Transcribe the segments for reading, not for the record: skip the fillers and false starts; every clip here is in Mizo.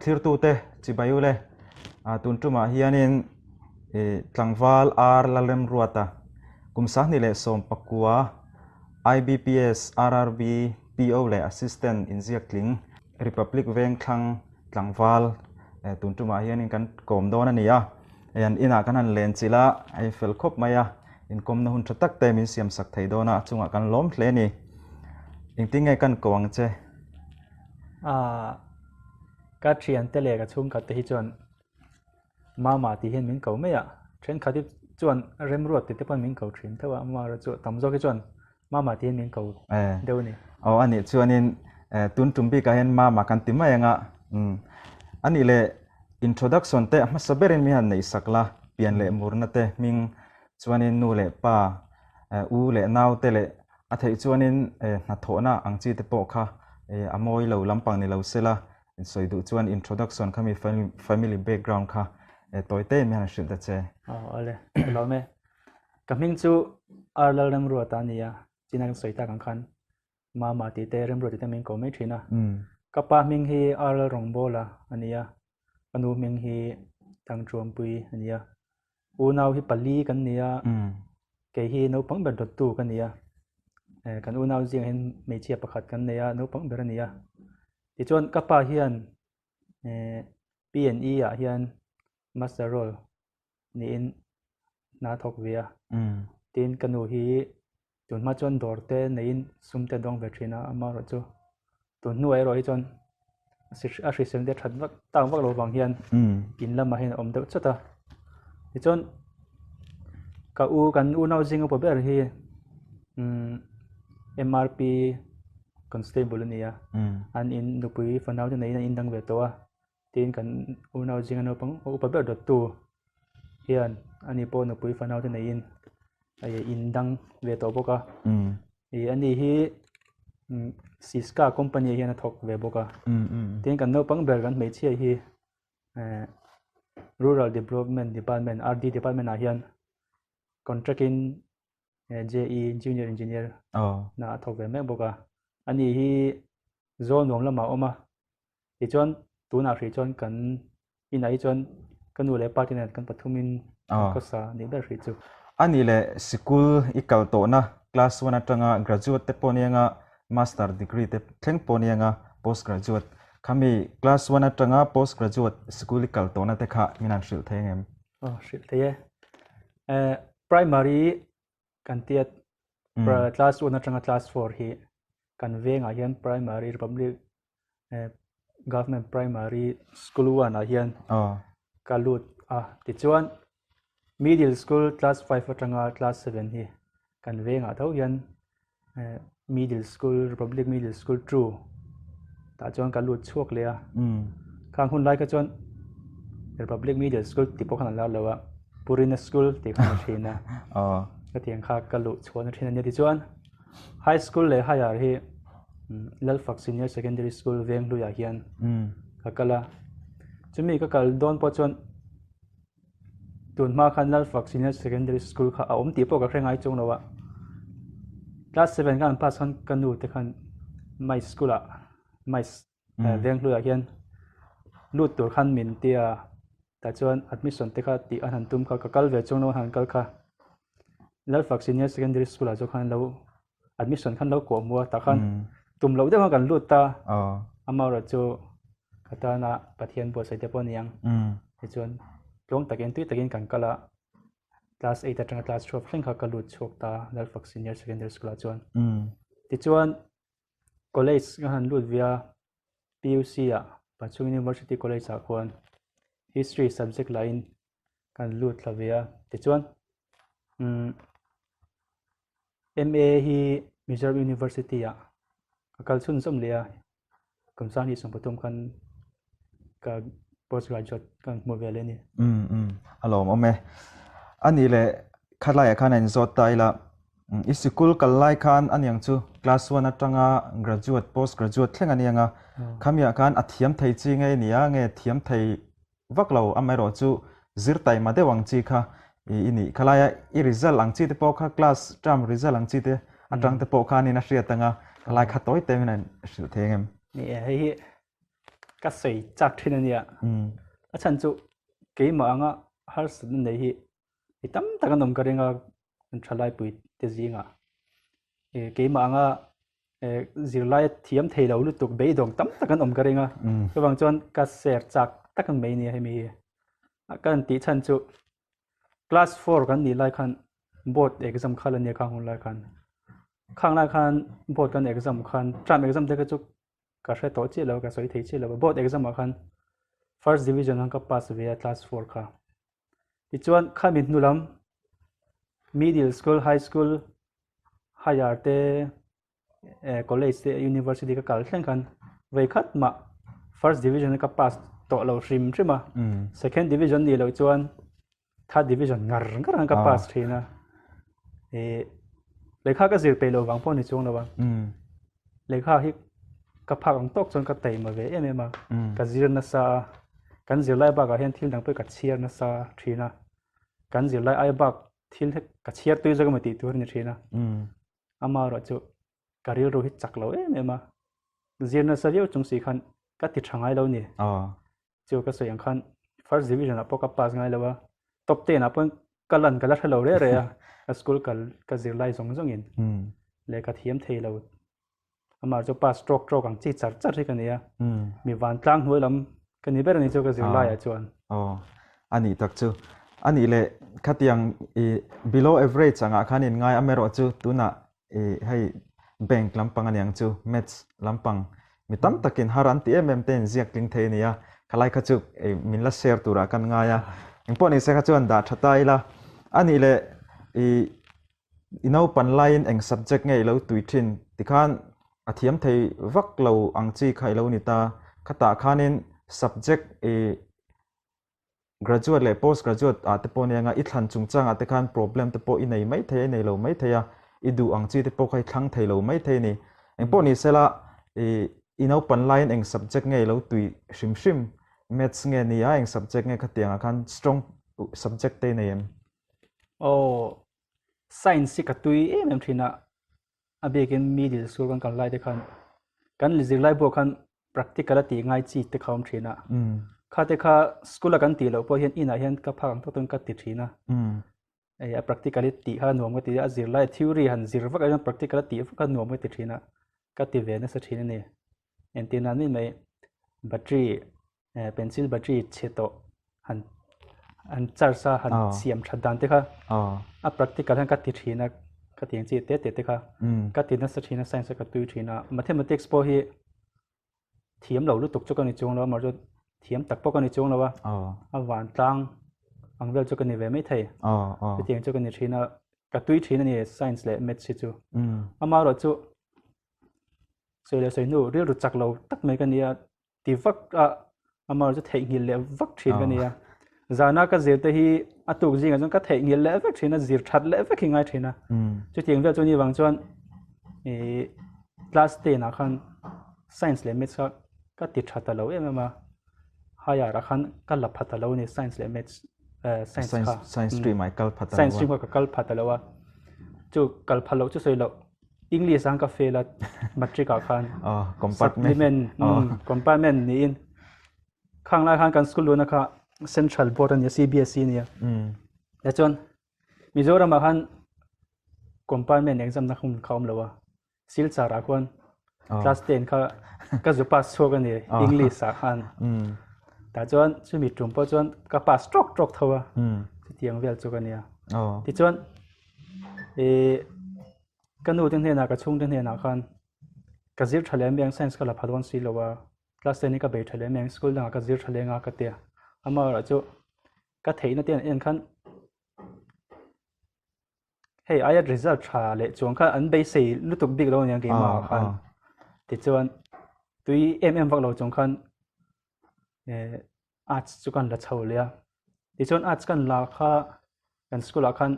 Thlirtute chibai ule tun tumah hianin tlangval R Lalremruata kum 29 IBPS RRB PO leh Assistant inziak tling Republic Vengthlang tlangval tun tumah hianin kan kawm dawn a ni a, hei an inah kan han len chilh a, hei fel khawp mai a, inkawmna hun tha tak te min siam sak thei dawn a, a chungah kan lawm hle a ni. Engtin nge kan ko ang che? Aaa ka thiante leh ka chhungkhat te hi chuan mama tih hian min ko mai a, thenkhat hi chuan remruat tih te pawh min ko thin theuh a, amaherawh chu tam zawk hi chuan mama tih hian min ko deuh a ni. Aw a nih chuanin tun tum bikah hian mama kan ti mai ang a, a nih leh introduction te a hmasa berin mi han neih sak la, pian leh murna te hming chuanin nu leh pa u leh nau te leh A theih chuanin hnathawhna ang chi te pawh kha a mawi lo lampang ni lo sela, sawi duh chuan introduction kha mi family background kha tawi te in mi han hrilh ta che. Aw awle, ka lawm e. Ka hming chu R Lalremruata a ni a, china kan sawi tak ang khan Mama tih te Remruat tih te min ko mai thin a. Ka pa hming hi R Lalrawngbawla a ni a, ka nu hming hi Thangthuampui a ni a. Unau hi pali kan ni a, kei hi naupang ber dawttu ka ni a, kan unau zingah hian hmeichhia pakhat kan nei a, naupang ber a ni a. Tichuan ka pa hian P&E ah hian master roll niin hna a thawk ve a, tin ka nu hi Tun hma chuan dawr te neiin sum te a dawng ve thin a, amaherawh chu tun hnuah erawh hi chuan a hrisel te that vak tak vak loh vang hian in lamah hian a awm deuh chawt a. Tichuan ka u kan unau zing upa ber hi umm M_R_P constable a ni a, an in nupui fanau te neiin an indang ve tawh a. Tin kan unau zinga naupang upa ber dawttu hian ani pawh nupui fanau te neiin hei in dang ve tawh bawk a ih ani hi Siska company ah hian a thawk ve bawk a tin kan naupang ber kan hmeichhia hi eh rural development department R_D department ah hian contract in J_E junior engineer hna a thawk ve mek bawk a ani hi zawl nuam lamah a awm a. Tichuan tunah hrih chuan kan inah hi chuan ka nu leh pa te nen kan pathumin kan khawsa nih ber hrih chu. A nih leh sikul i kal tawhna class one atanga graduate te pawh nianga master degree te thleng pawh nianga post graduate khami class one atanga post graduate sikul i kal tawhna te kha min han hrilh thei ang em? Aw hrilh thei e. Primary kan tia class one atanga class four hi kan vengah hian primary republic government primary school one ah hian ka lut a tichuan middle school class 5 atanga class 7 hi kan vengah tho hian middle school republic middle school 2 tah chuan ka lut chhuak leh a khang hun lai kha chuan republic middle school tih pawh khan an lar lo a purina school tih khan a thin a hetiang kha ka luh chhuahna thin a nia tichuan High School leh Higher hi Lalfak Senior Secondary School Venghluiah hian ka kal a, chumi ka kal dawn pawh chuan tun hma khan Lalfak Senior Secondary School kha a awm tih pawh ka hre ngai chung lo a, class seven ka han pass khan ka nu te khan my school ah my Venghluiah hian lut tur khan min ti a, tah chuan admission te kha tih an han tum kha ka kal ve chung lo an han kal kha Lalfak Senior Secondary School ah chu khan lo admission khan lo kuah hmu a tah khan tum loh deuh khan kan lut ta amaherawh chu ka tana Pathian buatsaih te pawh a ni ang tichuan tluang takin tui takin kan kal a class eight atanga class twelve thleng kha ka lut chhuak ta Lalfak Senior Secondary School ah chuan tichuan College ka han lut ve a PUC ah Pachhung University College ah khuan History subject lahin kan lut thla ve a tichuan umm M_A hi Mizoram University ah ka kal chhunzawm leh a kum sang hi 13 khan ka post graduate ka hmu ve leh a ni. Umm umm a lawmawm e. A nih leh khalaiah khan a inzawt ta ila I sikul kal lai khan aniang chu class one atanga graduate post graduate thleng aniang a khamiah khan a thiam thei chi nge nia nge thiam thei vak lo amaherawh chu zir taima deuh ang chi kha i nih khalaia i result ang chi te pawh kha class term result ang chi te atang te pawh khanin a hriat anga khalai kha tawi te min han hrilh thei ang em? Ni e hei hi. Ka sawi chak thin a nia. A chhan chu keimah anga harsatna nei hi mi tam tak an awm ka ring a, kan thalaipui te zingah. Keimah anga zirlai thiam thei lo lutuk beidawng tam tak an awm ka ring a. Chuvang chuan ka share chak tak mai nia hemi hi. Ka han tih chhan chu class four kan nih lai khan board exam kha la nia khang hun lai khan. Khang lai khan board kan exam khan term exam te kha chu ka hre tawh chiah lo ka sawi thei chiah lo board exam ah khan first division khan ka pass ve a class four kha. Tichuan khami hnu lam middle school high school higher te college te university ka kal thleng khan vei khat mah first division ka pass tawh lo hrim hrim a second division nih loh chuan third division ngar ngar khan ka pass thin a lehkha ka zir peih loh vang pawh ni chuang lo a lehkha hi ka phak ang tawk chuan ka taima ve em em a ka zir nasa a kan zirlai bakah hian thil dang pawh ka chhiar nasa thin a kan zirlai ai bak thil hi ka chhiar tui zawk emaw tih tur a ni thin a amaherawh chu ka rilru hi chak lo em em a zir nasa viau chung si khan ka ti tha ngai lo ni chu ka sawi ang khan first division ah pawh ka pass ngai lo a top ten ah pawh ka lan ka la hre lo reh reh a ka school kal ka zir lai zawng zawng in lehkha thiam thei lo amah chu pass tawk tawk ang chi char char hi ka ni a mi vantlang hnuai lam ka ni ber a ni chu ka zir lai ah chuan aw a nih tak chu a nih leh khatiang i below average angah khan in ngai amaherawh chu tunah i hei bank lampang aniang chu maths lampang mi tam takin har an ti em em te in ziak tling thei ania khalai kha chu min la share turah kan ngai a engpawh nise kha chuan dah tha ta ila anih leh i i naupan laiin eng subject nge ilo tui thin tikhan a thiam thei vak lo ang chi kha ilo ni ta khatah khanin subject i Graduate leh post graduate ah te pawh nia nga i thlan chungchang ah te khan problem te pawh i nei mai thei a, i nei lo mai thei a, i duh ang chi te pawh kha i thlang thei lo mai thei a ni. Engpawh ni sela i i naupan laiin eng subject nge i lo tui hrim hrim, maths nge ni a, eng subject nge khatiang ah khan strong subject te i nei em? Aw, science hi ka tui em em thin a, a bikin middle school kan kal lai te khan kan zirlai buah khan practical a tih ngai chi te kha awm thin a kha te kha school a kan tih loh pawh hian inah hian ka phak ang tawk tawk in ka ti thin a hei a practical hi tih kha nuam ka ti a zirlai theory han zir vak aiin practical a tih vak kha nuam ka ti thin a ka ti ve nasa thin a ni engtin nan mai mai battery pencil battery chhe tawh han han charge a han siam that dan te kha a practical hian ka ti thin a ka ti ang chi te te te kha ka ti nasa thin a science a ka tui thin a mathematics pawh hi thiam lo lutuk chu ka ni chuang lo a mahse thiam tak pawh ka ni chuang lo a a vantlang ang vel chu ka ni ve mai thei chutiang chu ka ni thin a ka tui thin a ni science leh maths hi chu amaherawh chu sawi leh sawi hnu rilru chak lo tak mai ka ni a ti vak a amah chu theihnghilh leh vak thin ka nia zana ka zir te hi a tuk zingah chuan ka theihnghilh leh vek thin a zir that leh vek hi ngai thin a chutiang vel chu ni vang chuan i class ten ah khan science leh maths kha ka ti tha ta lo em em a higher ah khan ka la pha ta lo a ni science leh maths science kha science stream ah i kal pha ta lo a science stream kha ka kal pha ta lo a chu kal pha loh chu sawi loh English ang ka fail a matric ah khan oh compartment supplement compartment niin khang lai khan kan school luna kha central board ania CBSE ania te chuan Mizoram ah khan compartment exam na hun kha awm lo a Silchar ah khuan class 10 kha ka zu pass chhuak ani English ah khan tah chuan chumi tum pawh chuan ka pass tawk tawk tho a chutiang vel chu ka nia tichuan ih Ka nu te hnenah ka chhungte hnenah khan ka zir tha lem eng science ka la pha dawn si lo a, class ten hi ka bei tha lem eng school dangah ka zir tha leng a ka ti a, amaherawh chu ka theihna te an en khan hei aia result tha leh chuang kha an beisei lutuk bik lo aniang keimah ah khan tichuan tui em em vak lo chung khan eh arts chu kan la chho leh a tichuan arts kan la kha kan school ah khan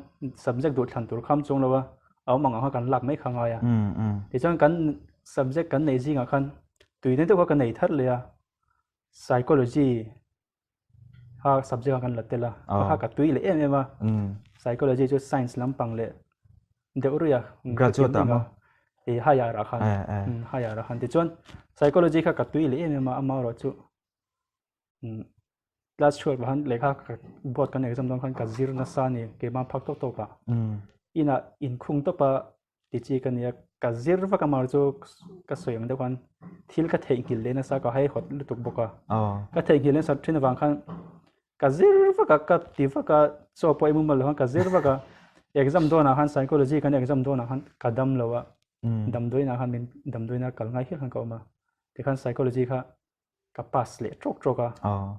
subject duh thlan tur kham chuang lo a a awm ang ang kha kan lak mai kha ngai a tichuan kan subject kan neih zingah khan tui na deuh kha ka nei thar leh a psychology kha subject ah kan la tel a kha ka tui leh em em a psychology chu science lampang leh deuh ruih a graduate ah maw higher ah khan higher ah khan tichuan psychology kha ka tui leh em em a amaherawhchu. Class 12 ah khan lehkha ka board kan exam dawn khan ka zir nasa a ni keimah phak tawk tawk ah. Inah inkhung tawp a ti chi ka nia ka zir vak a mar chu ka sawi ang deuh khan thil ka theihnghilh leh nasa ka haihawt lutuk bawk a. Ka theihnghilh nasa thin avang khan ka zir vak a ka ti vak a chaw pawh ei mumal lo khan ka zir vak a exam dawnah khan psychology kan exam dawnah khan ka dam lo a damdawiinah khan min damdawiina kal ngai hial khan ka awm a tikhan psychology kha ka pass leh trawk trawk a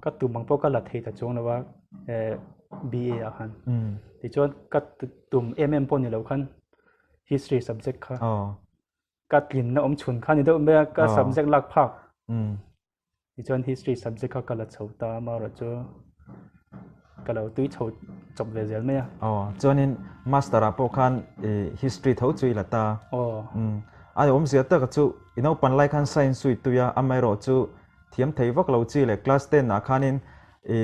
ka tum ang pawh ka la thei ta chuang lo a BA ah khan tichuan ka tum em em pawh ni lo khan history subject kha ka tlinna awm chhun kha ni deuh mai a ka subject lak phak tichuan history subject kha ka la chho ta amaherawhchu ka lo tui chho chawp ve zel mai a. Aw, chuanin master ah pawh khan i history tho chu i la ta. Aw. Umm, a awmzia taka chu i naupan lai khan science chu i tui a, amaherawhchu thiam thei vak lo chi leh class ten ah khanin i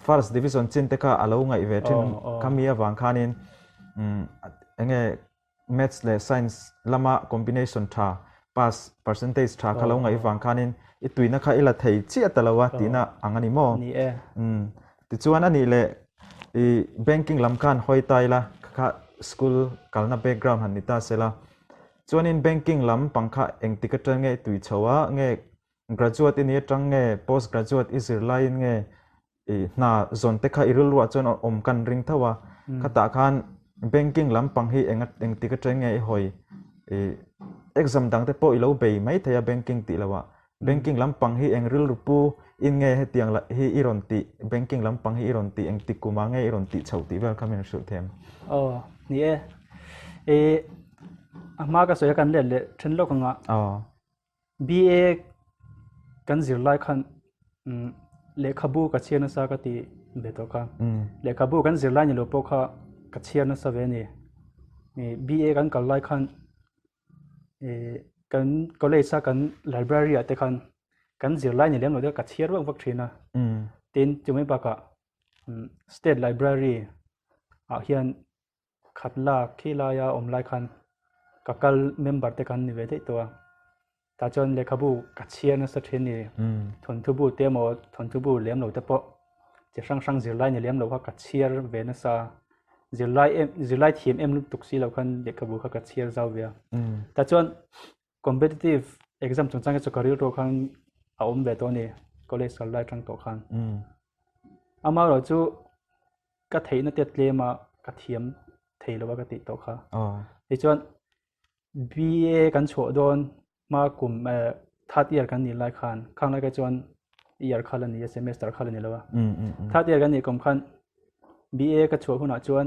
first division chin te kha a lo ngaih ve thin khami avang khanin umm enge Maths leh Science lama combination tha, pass percentage tha kha lo ngaih vang khanin i tuina kha i la thei chiah ta lo a tihna ang a ni maw? Ni e. Umm. Tichuan a nih leh i banking lam khan hawi ta ila kha school kalna background han ni ta sela. Chuanin banking lam pang kha engtik atang nge i tui chho a, nge graduate i ni atang nge post graduate i zir laiin nge I hna zawn te kha i rilruah chuan awm kan ring tho a, khatah khan banking lampang hi eng engtik atang nge i hawi i exam dang te pawh i lo bei mai thei a banking tih loh ah banking lampang hi eng rilru pu in nge hetiang lah hi i rawn tih banking lampang hi i rawn tih engtik kum ah nge i rawn tih chhoh tih vel kha min hrilh them. Aw ni e, i a hma ka sawi a kan let leh then lawk ang a. Aw. BA kan zir lai khan lehkhabu ka chhiar nasa ka ti ve tawh kha. Lehkhabu kan zir lai ni lo pawh kha ka chhiar nasa ve a ni. BA kan kal lai khan kan college a kan library ah te khan kan zir lai ni lem lo te ka chhiar vak vak thin a. Tin chumi bakah state library ah hian khat lak khi laia awm lai khan ka kal member te kan ni ve daih tawh a tah chuan lehkhabu ka chhiar nasa thin ni thawnthu bu te emaw thawnthu bu lem lo te pawh chi hrang hrang zirlai ni lem lo kha ka chhiar ve nasa zirlai em zirlai thiam em lutuk si lo khan lehkhabu kha ka chhiar zau ve a tah chuan competitive exam chungchang hi chu ka rilru khan a awm ve tawh a ni college kal lai atang tawh khan amaherawhchu ka theihna te tlem a ka thiam thei lo a ka tih tawh kha. Tichuan BA kan chhuah dawn hma kum third year kan nih lai khan khang lai kha chuan year kha la ni a semester kha la ni lo a. Third year kan nih kum khan BA ka chhuah hunah chuan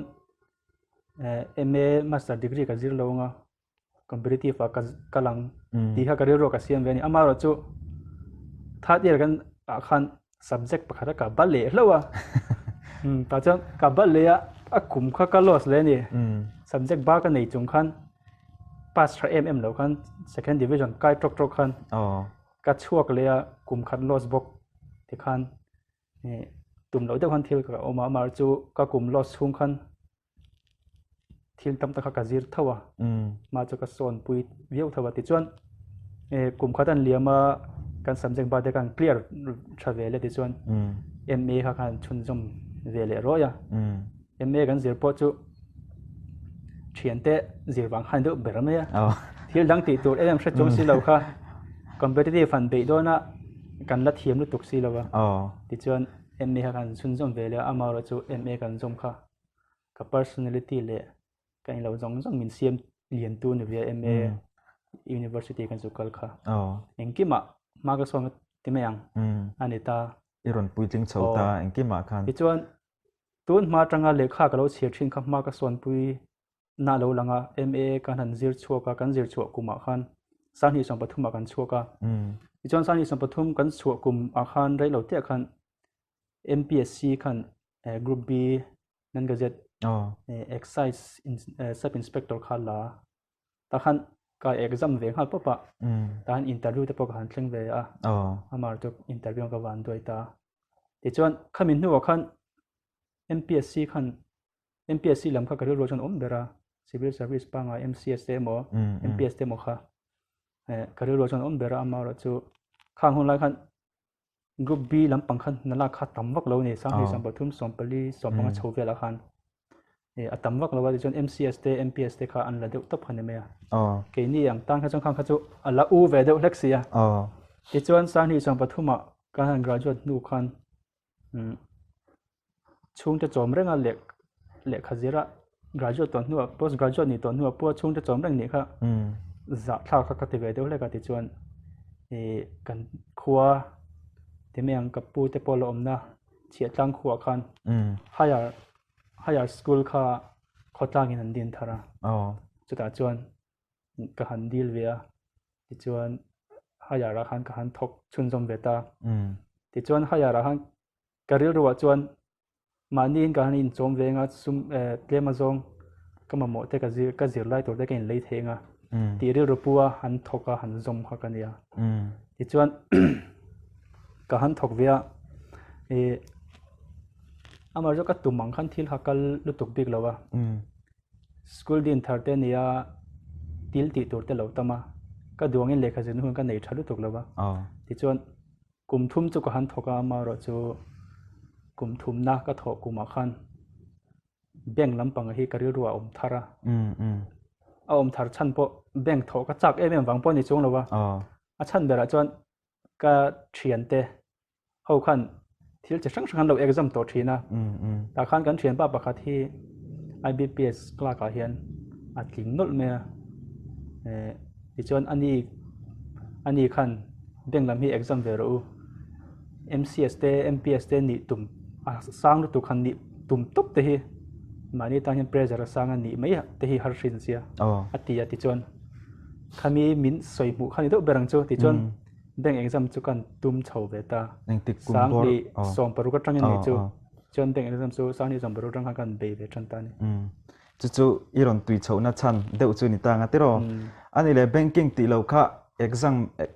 MA master degree ka zir lo ang a competitive ah ka kal ang tih kha ka rilru ka siam ve a ni. Amaherawhchu third year kan ah khan subject pakhat a ka bal leh hlauh a tah chuan ka bal leh a a kum kha ka loss leh a ni. Subject bar ka nei chung khan pass tha em em lo khan second division kai tawk tawk khan ka chhuak leh a kum khat loss bawk tikhan tum loh deuh khan thil ka awm a amaherawhchu ka kum loss chhung khan thil tam tak kha ka zir tho a mah chu ka sawn pui viau tho a tichuan kum khat an liam a kan subject bar te khan clear tha ve leh tichuan MA kha khan chhunzawm ve leh rawih a MA kan zir pawh chu thian te zir vang khan deuh ber mai a thil dang tih tur em em hre chuang si lo kha competitive han beih dawn a kan la thiam lutuk si lo a tichuan MA kha kan chhunzawm ve leh a amaherawhchu MA kan zawm kha ka personality leh ka inlo zawng zawng min siam lian tu ni ve MA University kan chu kal kha engkimah hma ka sawn ti mai ang a ni ta. I rawn puitling chho ta engkimah khan. Tichuan tun hma atanga lehkha ka lo chhiar thin kha hma ka sawnpui na lo lang a MA kan han zir chhuak a kan zir chhuah kumah khan sanghnih 13 ah kan chhuak a tichuan sanghnih 13 kan chhuah kum ah khan rei lo te khan MPSC khan Group B nan gazette excise sub inspector kha la ta khan ka exam ve nghal pawp a ta han interview te pawh ka han thleng ve a amar chu interview ka van duai ta tichuan khami hnuah khan MPSC khan MPSC lam kha ka rilru chuan awm ber a civil service pangai MCS te emaw MPS te emaw kha ka rilru chuan awm ber a amaherawhchu khang hun lai khan. Group B lampang khan hna lak kha tam vak lo a ni, Sanghnih 13 14 15 chho velah khan a tam vak lo a, tichuan MCS te MPS te kha an la deuh tawp kha ni mai a. Keini ang tan kha chuan khang kha chu a la u ve deuh hlek si a. Tichuan Sanghnih 13 ah kan han graduate hnu khan chhungte chawm renga leh lehkha zira graduate tawh hnuah post graduate nih tawh hnuah pawh chhungte chawm reng nih kha zahthlak kha ka ti ve deuh hlek a tichuan ih kan khua ti mai ang ka pu te pawh la awmna chhiahtlang khuaah khan higher higher school kha khawtlangin an din thar a chutah chuan ka han dil ve a tichuan higher ah khan ka han thawk chhunzawm ve ta tichuan higher ah khan ka rilruah chuan mahniin ka han inchawm ve anga sum eh tlem azawng ka mamawh te ka zir ka zir lai tur te ka inlei thei anga tih rilru pu a han thawk a han zawm kha ka nia tichuan ka han thawk ve a ih amaherawhchu ka tum ang khan thil kha kal lutuk bik lo a school din thar te nia thil tih tur te lo tam a ka duangin lehkha zirna hun ka nei tha lutuk lo a tichuan. Kum thum chu ka han thawk a, amaherawh chu kum thumna ka thawh kumah khan bank lampanga hi ka rilru a awm thar a. A awm thar chhan pawh bank thawh ka chak em em vang pawh a ni chuang lo a. A chhan berah chuan ka thiante ho khan thil chi hrang hrang an lo exam tawh thin a. Tah khan kan thianpa pakhat hi IBPS clerk ah hian a tling nawlh mai a. Tichuan ani ani khan bank lam hi exam ve rawh u M_C_S te M_P_S te nih tum a sang lutuk han nih tum tawp te hi mahni tan hian pressure a sang a nih mai te hi har hrin sia a ti a tichuan khami min sawi hmuh kha ni deuh ber ang chu tichuan bank exam chu kan tum chho ve ta sanghnih 16 atangin nih chu chuan bank exam chu sanghnih 16 atang khan kan bei ve tan ta a ni. Chu chu i rawn tui chhohna chhan deuh chu ni ta anga tiraw? Ani leh banking tih loh kha exam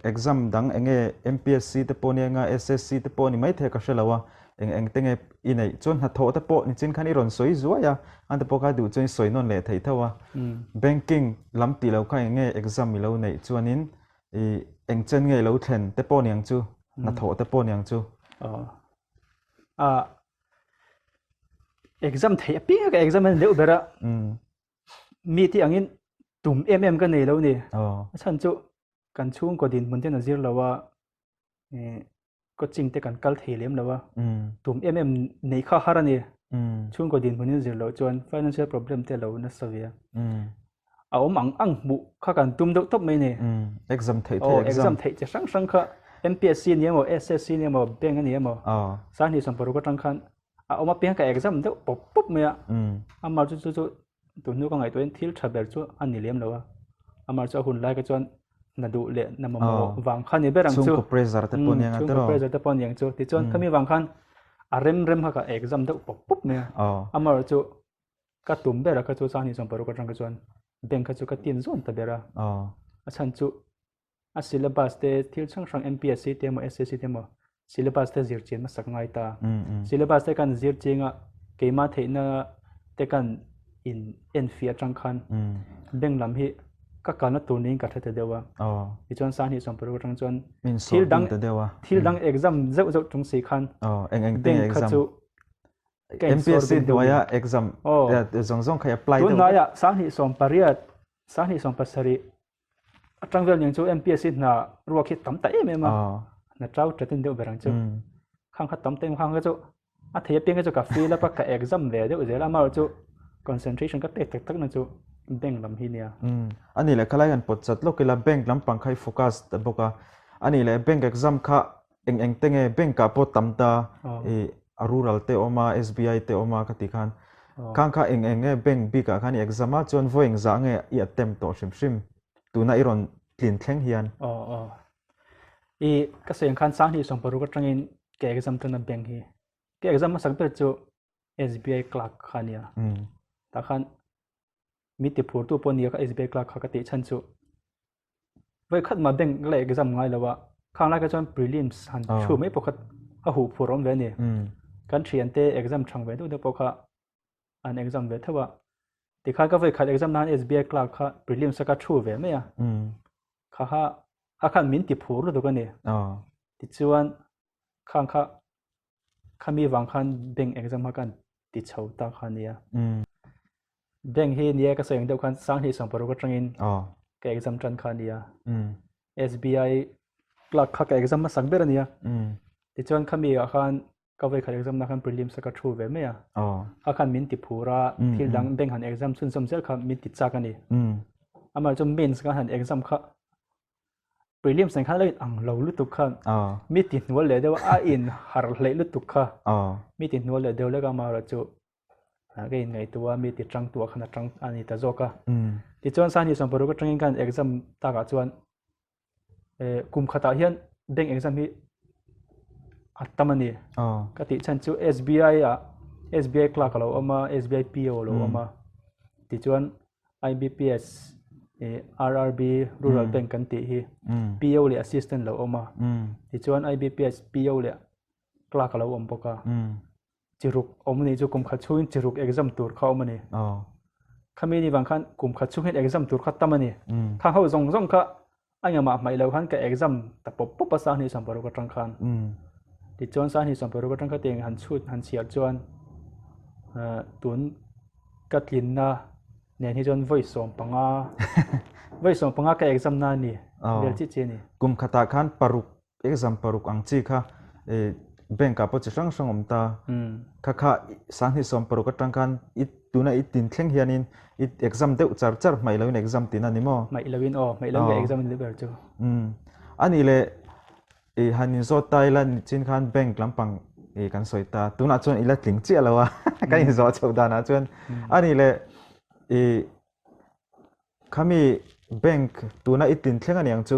exam dang eng nge MPSC te pawh nia nga SSC te pawh ni maithei ka hre lo a, eng eng te nge i neih chuan hnathawh te pawh nichin khan i rawn sawi zuai a, an te pawh kha duh chuan i sawi nawn leh thei tho a. Banking lam tih loh kha eng nge exam i lo neih chuanin i eng chen nge i lo thlen te pawh niang chu, hnathawh te pawh niang chu. Aw. Exam theih apiang ka exam a ni deuh ber a mi te angin tum em em ka nei lo ni a chhan chu kan chhungkaw dinhmun ten a zir lo a coaching te kan kal thei lem lo a tum em em nei kha har a ni chhungkaw dinhmun in zir loh chuan financial problem te a lo nasa ve a a awm ang ang hmuh kha kan tum deuh tawp mai ni. Exam theih theih exam. Exam theih chi hrang hrang kha MPSC ni emaw SSC ni emaw bank a ni emaw sanghnih 16 atang khan a awm apiang ka exam deuh pawp pawp mai a. Amah chu chu chu tun hnu ka ngaihtuahin thil tha ber chu a ni lem lo a. Amah chu a hun lai kha chuan na duh leh na mamawh vang kha ni ber ang chu. Chhungkaw pressure te pawh ni ang a tiraw. Chhungkaw pressure te pawh ni ang chu. Tichuan khami vang khan a rem rem kha ka exam deuh pawp pawp mai a. Amah chu Ka tum ber a kha chu Sanghnih 16 atang kha chuan bank kha chu ka tin zawn ta ber a. A chhan chu a syllabus te thil hrang hrang MPSC te emaw SSC te emaw syllabus te zir chian hmasak ngai ta. Syllabus te kan zir ching a keimah theihna te kan in en fiah atang khan bank lam hi ka kalna tur niin ka hre ta deuh a. Tichuan Sanghnih 16 atang chuan thil dang thil dang exam zeuh zeuh chung si khan bank kha chu Ka insawr MPSC bik deuh hnuaia exam Aw. zawng zawng kha i apply deuh vek. Tunlaiah 2018, 2017 atang vel niang chu MPSC hna ruak hi tam ta em em a. Hna chau chatin deuh ber ang chu. Khang kha tam ta em khang kha chu a thei apiang kha chu ka fill up a ka exam ve deuh zel a amaherawhchu chu concentration ka pek tak tak na chu bank lam hi nia. Ani leh khalai han pawt chat lawk ila bank lampang kha i focus ta bawk a. Ani leh bank exam kha Eng eng te nge bank ah pawh tam ta i a rural te awm a SBI te awm a ka ti khan khang kha eng eng nge bank bik ah khan i exam a chuan vawi eng zah nge i attempt tawh hrim hrim tuna i rawn tlin thleng hian. Aw aw i ka sawi ang khan 2016 atangin ka exam tana bank hi ka exam hmasak ber chu SBI clerk kha a nia tah khan mi ti phurtu pawh nia ka SBI clerk kha ka tih chhan chu Voi khat mah bank la exam ngai lo a, khang lai kha chuan prelims han thu mai pawh kha a huh phur awm ve a ni. Kan thian te exam thang ve deuh deuh pawh kha an exam ve theuh a. Tikhan ka voi khat exam nan SBI clerk kha prelims a ka thu ve mai a. Kha kha kha khan min ti phur lutuk a ni. Tichuan. Khang kha khami vang khan bank exam kha kan ti chho ta kha nia. Bank hi nia ka sawi ang deuh khan 2016 atangin ka exam tan kha nia. SBI clerk kha ka exam hmasak ber a nia. Tichuan khami ah khan ka vawi khat exam na khan prelims a ka thu ve mai a. Kha khan min ti phur a, thil dang bank han exam chhunzawm zel kha min ti chak a ni. Amaherawhchu mains kan han exam kha Prelims nen khan a lo in ang lo lutuk kha mi ti hnual leh deuh a in harh hleih lutuk kha mi ti hnual leh deuh lek a amaherawhchu ka in ngaihtuah a mi ti tang tuah khan a tang a ni ta zawk a tichuan Sanghnih 16 atangin khan exam takah chuan kum khatah hian bank exam hi a tam a ni ka tih chhan chu SBI ah SBI clerk a lo awm a SBI PO a lo awm a tichuan IBPS RRB Rural Bank kan tih hi PO leh Assistant lo awm a tichuan IBPS PO leh Clerk a lo awm bawk a chiruk awm a nih chu kum khat chhungin chiruk exam tur kha awm a ni khami ni vang khan kum khat chhung hian exam tur kha tam a ni khang ho zawng zawng kha A engmah hmaih lo khan ka exam ta pawp pawp a 2016 atang khan. Tichuan 2016 atang kha tiang han chhut han chhiar chuan tun ka tlinna nen hi chuan vawi 15 vawi 15 ka exam na a ni vel chiah chiah a ni. Kum khatah khan paruk Exam paruk ang chi kha bank ah pawh chi hrang hrang awm ta. Kha kha 2016 atang khan i tuna i tin thleng hianin i exam deuh char char hmaih loin exam tin a ni maw? Hmaih loin aw, hmaih loin ka exam a ni ber chu. Ani le i han inzawt ta ila nichin khan bank lampang i kan sawi ta. Tunah chuan i la tling chiah lo a kan inzawh chhoh danah chuan. Ani le i Khami bank tuna i tin thleng aniang chu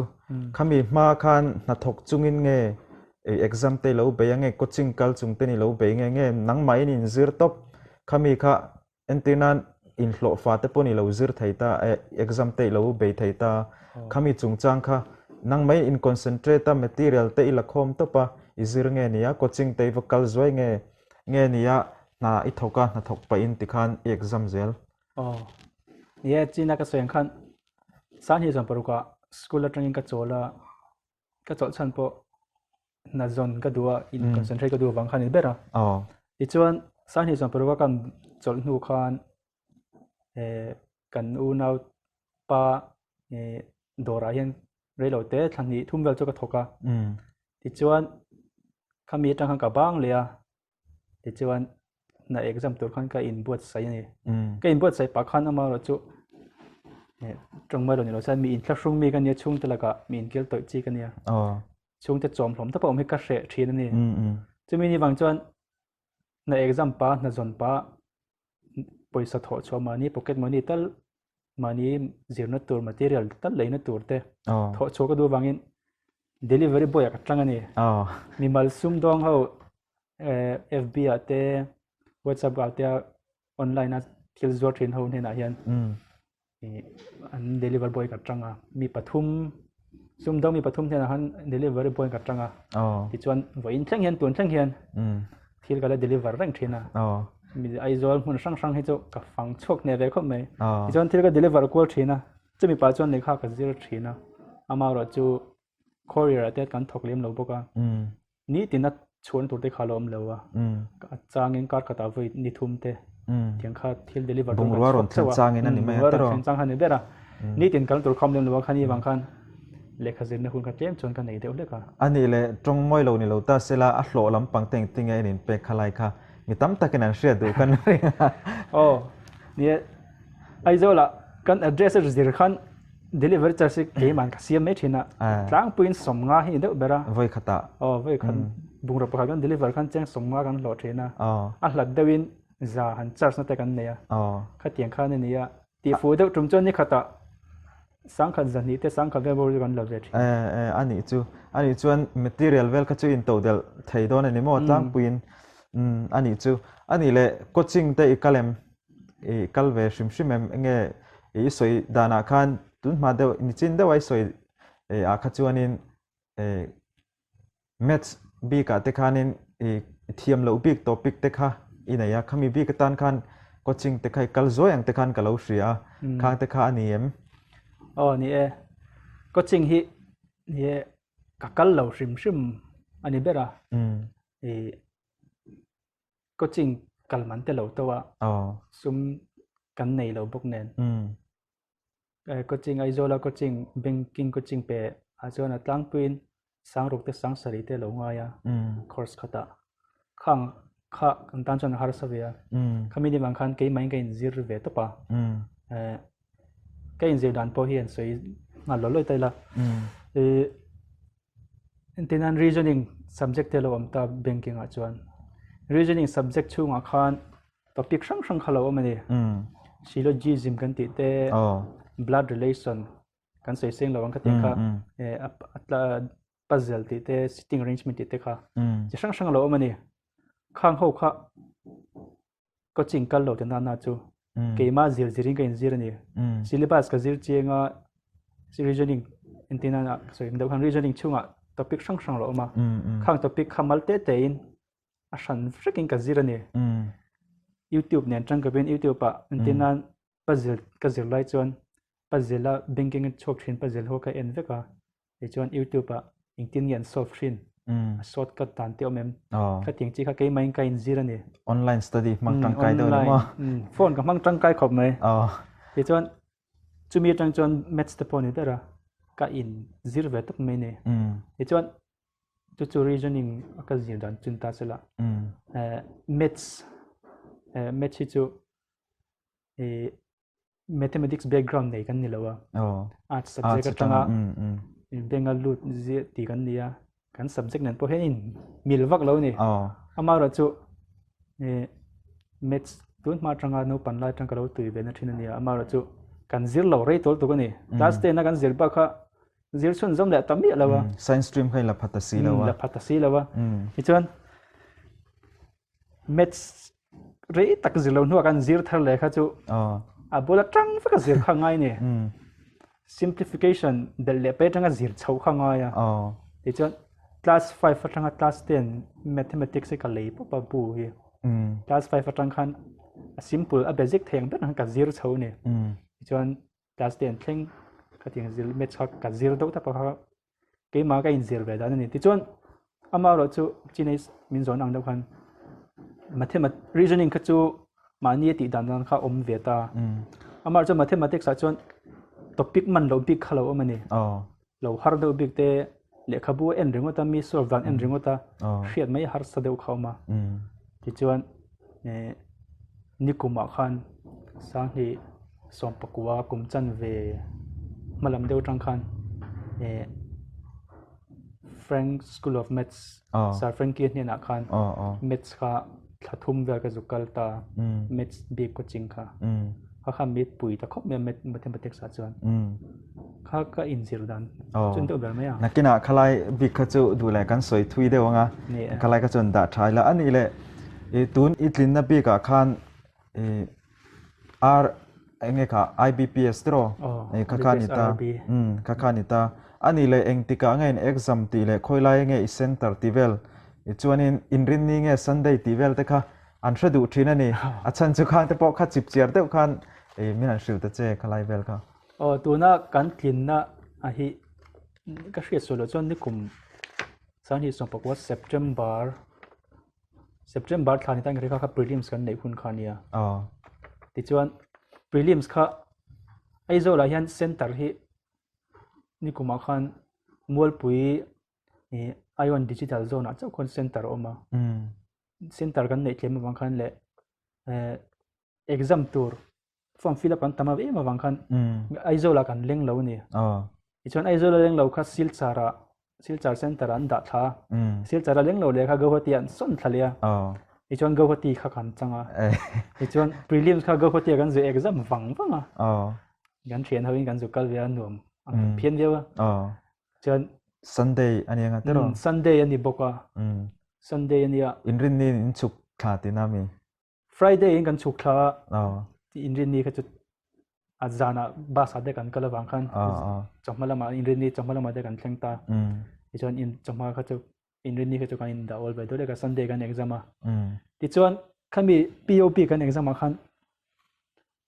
khami hma khan hnathawk chungin nge exam te lo bei ange coaching kal chung te ni lo bei nge nge nangmah in in zir tawp khami kha entir nan inhlawh fa te pawh ni lo zir thei ta exam te lo bei thei ta khami chungchang kha nangmah in concentrate a material te i la khawm tawp a i zir nge nia coaching te i va kal zuai nge nge nia hna i thawk a hnathawk pahin tikhan i exam zel. Aw, ni e, China ka sawi ang khan 2016 ah school atangin ka chawl a, ka chawlh chhan pawh hna zawn ka duh a, in concentrate ka duh avang khan a ni ber a. Tichuan 2016 a kan chawlh hnu khan eh kan unau pa eh dawrah hian reilo te thla hnih thum vel chu ka thawk a. Tichuan khami atang khan ka bang leh a. Tichuan hna exam tur khan ka inbuatsaih a ni. Ka inbuatsaih pah khan amaherawh chu tawngmai lo ni lo chuan mi inthlahrung mi ka nia chhungte lakah mi inkil tawih chi ka nia. Chhungte chawm hlawm tak pawh awm hi ka hreh thin a ni. Chumi ni vang chuan hna exam pah hna zawn pah pawisa thawh chhuah mahni pocket money tal mahni zirna tur material tal leina tur te thawh chhuah ka duh avangin delivery boy ah ka tang a ni. Mimal sumdawng ho FB ah te WhatsApp ah te online a thil zuar thin ho hnenah hian an deliver boy ka tang a mi pathum sumdawng mi pathum hnenah khan delivery boy ka tang a tichuan vawiin thleng hian tun thleng hian thil ka la deliver reng thin a mi Aizawl hmun hrang hrang hi chu ka fang chhuak hneh ve khawp mai tichuan thil ka deliver kual thin a chumi pah chuan lehkha ka zir thin a amaherawh chu courier ah te kan thawk lem lo bawk a Nitin a chhuan tur te kha a lo awm lo a, a changin kar khatah vawi ni thum te tiang kha thil deliver tur Bungrua rawn thlen changin a ni mai a tiraw? Bungrua rawn thlen chang kha a ni ber a. Nitin kal tur kha awm lem lo a, khani vang khan lehkha zirna hun kha tlem chuan ka nei deuh hlek a. A nih leh tawng mawi lo ni lo ta sela a hlawh lampang te engtin nge in inpek kha lai kha mi tam takin an hriat duh kan ring a. Aw, ni e, Aizawlah kan address a zir khan Delivery charge hi keimah ka siam mai thin a, tlangpuiin 50 hi ni deuh ber a. Vawi khatah. Aw, vawi khat bungraw pakhat kan deliver khan cheng 50 kan hlawh thin a. A hlat deuhin za han charge na te kan nei a. Khatiang khan a ni a. Tihfuh deuh tum chuan ni khatah sangkhat zahnih te sangkhat vel bawr chu kan la ve thin. A nih chu. A nih chuan material vel kha chu intodelh thei dawn a ni maw tlangpuiin. A nih chu. A nih leh coaching te i kal em? I kal ve hrim hrim em enge i sawi danah khan tun hma deuh nichin deuh a i sawi ah kha chuanin maths bikah te khanin i thiam loh bik topic te kha i nei a khami bik atan khan coaching te kha i kal zuai ang te khan ka lo hria a khang te kha a ni em? Aw ni e coaching hi ni e ka kal lo hrim hrim. a ni ber a. I coaching kal man te lo to a sum kan nei lo bawk nen. Coaching Aizawla coaching banking coaching pe ah chuan a tlangpuiin sangruk te sangsarih te lo ngai a course khatah khang kha kan tan chuan a harsa ve a khami ni vang khan keimah in ka inzir ve tawp a ka inzir dan pawh hi an sawi nghal lo lawih ta ila Entirnan reasoning subject te a lo awm ta banking ah chuan reasoning subject chhungah khan topic hrang hrang kha lo awm a ni. Syllogism kan tih te blood relation kan sawi seng lo ang ka tih kha puzzle tih te sitting arrangement tih te kha chi hrang hrang a lo awm a ni. Khang ho kha coaching kal lo te nana chu keimah zir zirin ka inzir a ni. Syllabus ka zir chiang a, reasoning entir nana ka sawi deuh khan reasoning chhungah topic hrang hrang a lo awm a. Khang topic kha mal te tein a hran vekin ka zir a ni. YouTube nen tangkapin YouTube ah entir nan puzzle ka zir lai chuan puzzle a banking a chhuak thin puzzle ho ka en vek a. Tichuan YouTube ah engtin nge an solve thin a shortcut dan te awm em khatiang chi kha keimah in ka inzir a ni. Online study hmang tangkai deuh ni maw? Phone ka hmang tangkai khawp mai. Tichuan chumi atang chuan maths te pawh ni ber a ka inzir ve tawp mai ni. Tichuan chu chu reasoning a ka zir dan chun ta sela maths maths hi chu mathematics background nei kan ni lo a arts subject atanga benga lut zia ti kan ni a kan subject nen pawh hian in mil vak lo ni amaherawh chu maths tun hma atanga naupang lai atang ka lo tui ve na thin a ni a amaherawh chu kan zir lo rei tawl tuk a ni class ten a kan zir bak kha zir chhun zawm leh tam miah lo a science stream kha i la pha ta si lo a la pha ta si lo a tichuan Maths rei tak zir lo hnuah kan zir thar leh kha chu a bula tang vek a zir kha ngai ni. Simplification belh leh pei atanga zir chho kha ngai a. Tichuan class 5 atanga class 10 mathematics hi ka lei pawp a bu hi. Class 5 atang khan a simple a basic thei ang ber khan ka zir chho ni. Tichuan class 10 thleng khatiang zir maths kha ka zir deuh tawp a kha keimah ka inzir ve dan a ni. Tichuan amaherawh chu Chinese min zawn ang deuh khan mathematics reasoning kha chu mahni a tih dan dan kha awm ve ta. Amaherawh chu mathematics ah chuan topic man loh bik kha lo awm a ni. Lo har deuh bik te lehkhabu a en ringawt a mi solve dan en ringawt a hriat mai harsa deuh kha a awm a. Tichuan nikumah khan Sanghnih sawmpakua kum chanve hmalam deuh atang khan Frank School of Maths Sir Frankie hnenah khan Maths kha thla thum vel ka zuk kal ta Maths bik coaching kha kha kha mit pui ta khawp mai a Mathematics ah chuan kha ka inzir dan chun deuh ber mai a. Nakinah khalai bik kha chu duh leh kan sawi thui deuh ang a khalai kha chuan dah tha ila a nih leh tun i tlinna bikah khan R enge kha IBPS te rawh kha kha ni ta kha kha ni ta a nih leh engtikah nge in exam tih leh khawi lai nge i center tih vel chuanin inrinni nge Sunday tih vel te kha an hre duh thin a ni a chhan chu khang te pawh kha chip chiar deuh khan min han hrilh ta che khalai vel kha. Aw tuna kan tlinna a hi ka hriat sual loh chuan nikum sanghnih sawmpakua September September thla ni tan kha kha prelims kan neih hun kha nia. Aw. Tichuan prelims kha Aizawl ah hian center hi nikumah khan Mualpui ih Ion Digital Zone ah chauh khawn center a awm a. Center kan neih tlem avang khan leh eh exam tur form fill up an tam em avang khan Aizawl ah kan leng lo a ni. Tichuan Aizawl a leng lo kha Silchar ah Silchar center ah an dah thla a. Silchar a leng lo leh kha Guwahati ah an sawn thla leh a. Tichuan Guwahati kha kan chang a. Tichuan prelims kha Guwahati ah kan zui exam vang vang a. Kan thian ho in kan zu kal ve a nuam ang kan phian viau a. Chuan Sunday a ni anga tiraw? Sunday a ni bawk a. Sunday a nia. Inrinni in chhuk thla tihna mi? Friday in kan chhuk thla a inrinni kha chu a zanah bus ah te kan kal avang khan chawhma lamah inrinni chawhma lamah te kan thleng ta tichuan in chawhma kha chu inrinni kha chu kan indah awl ve deuh lek a Sunday kan exam a tichuan khami POP kan exam ah khan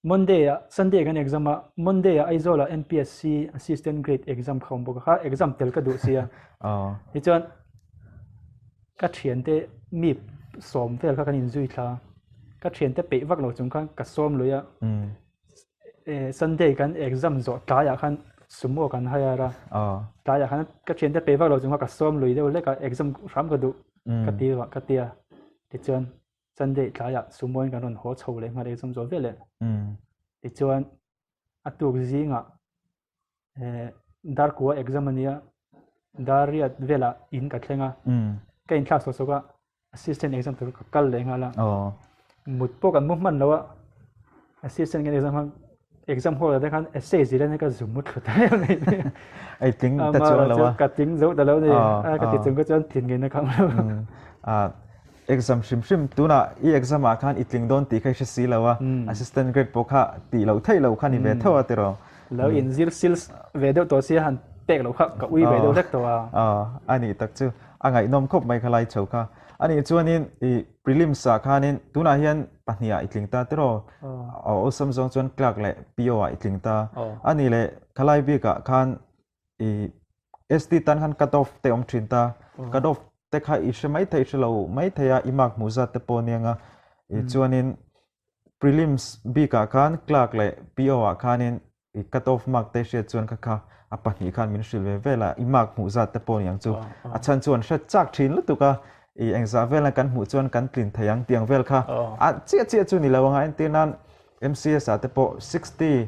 Monday ah Sunday kan exam a Monday ah Aizawl ah MPSC assistant grade exam kha awm bawk a kha exam tel ka duh sia tichuan. Ka thiante mi sawm vel kha kan inzui thla a, ka thiante peih vak lo chung khan ka sawm lui a. Sunday kan exam zawh tlaiah khan sumo kan hire a, tlaiah khan ka thiante peih vak lo chung khan ka sawm lui deuh hlek a, exam hram ka duh ka ti ka ti a, tichuan Sunday tlaiah sumo in kan rawn haw chho leh nghal exam zawh veleh. Tichuan a tuk zingah Darkua exam a nia, Dariat velah in ka thleng a, ka inthlak sawk sawk a, assistant exam tur ka kal leh nghal a, mut pawh kan mu hman lo a, assistant kan exam khan exam hall ah te khan essay zir a nia ka zum mut thlu ta em mai mai a. Ei tling ta chuang lo a. Ka tling zo ta lo ni, ka ti chung ka chuan thin ngeina ka awm lo. Exam hrim hrim tunah i exam ah khan i tling dawn tih kha i hre si lo a, assistant grade pawh kha tih loh theih loh kha ni ve tho a tiraw. Lo in zir sil ve deuh tawh sia han pek loh kha ka ui ve deuh hlek tawh a. Aw a nih tak chu a ngaihnawm khawp mai kha lai chho kha. A nih chuanin i prelims ah khanin tunah hian pahnih ah i tling ta tiraw. Aw awlsam zawng chuan clerk leh PO ah i tling ta. A nih leh khalai bik ah khan i ST tan khan cut off te awm thin ta. Cut off te kha i hre mai thei hre lo mai thei a i mark hmuh zat te pawh aniang a. I chuanin Prelims bikah khan clerk leh PO ah khanin i cut off mark te hriat chuan kha kha a pahnih khan min hrilh ve vel a, i mark hmuh zat te pawh niang chu a chhan chu an hre chak thin lutuk a, i engzah vela kan hmuh chuan kan tlin thei ang tiang vel kha a chiah chiah chu ni lo anga entir nan MCS ah te pawh 60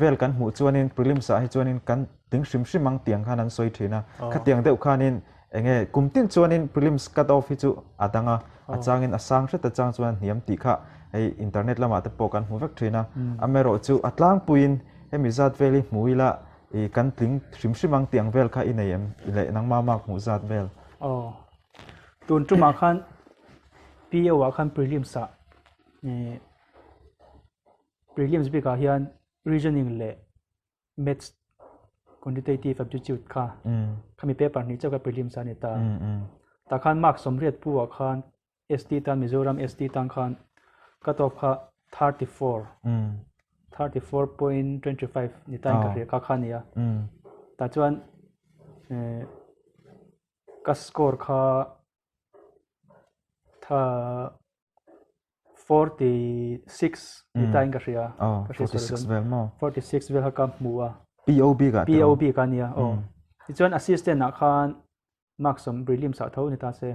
vel kan hmuh chuanin prelims ah hi chuanin kan tling hrim hrim ang tiang khan an sawi thin a, khatiang deuh khanin Enge kum tin chuanin prelims cut off hi chu a dang a, a changin a sang hret a chang chuan a hniam tih kha hei internet lamah te pawh kan hmu vek thin a. Amaherawhchu a tlangpuiin hemi zat vel hi hmu ila i kan tling hrim hrim ang tih ang vel kha i nei em leh nangmah mark hmuh zat vel? Aw, tun tumah khan PO ah khan prelims ah prelims bikah hian reasoning leh Maths quantitative aptitude kha khami paper hnih chauh kha prelims a ni ta. Tah khan mark 80 pu ah khan ST tan Mizoram ST tan khan cut off kha 34 34.25 ni ta in ka hria kha kha nia. Tah chuan ka score kha tha 46 ni ta in ka hria. Oh, 46 vel maw? 46 vel kha ka hmu a. POB ka tiraw? POB ka nia, aw. Tichuan assistant ah khan mark sawm prelims ah tho ni ta se.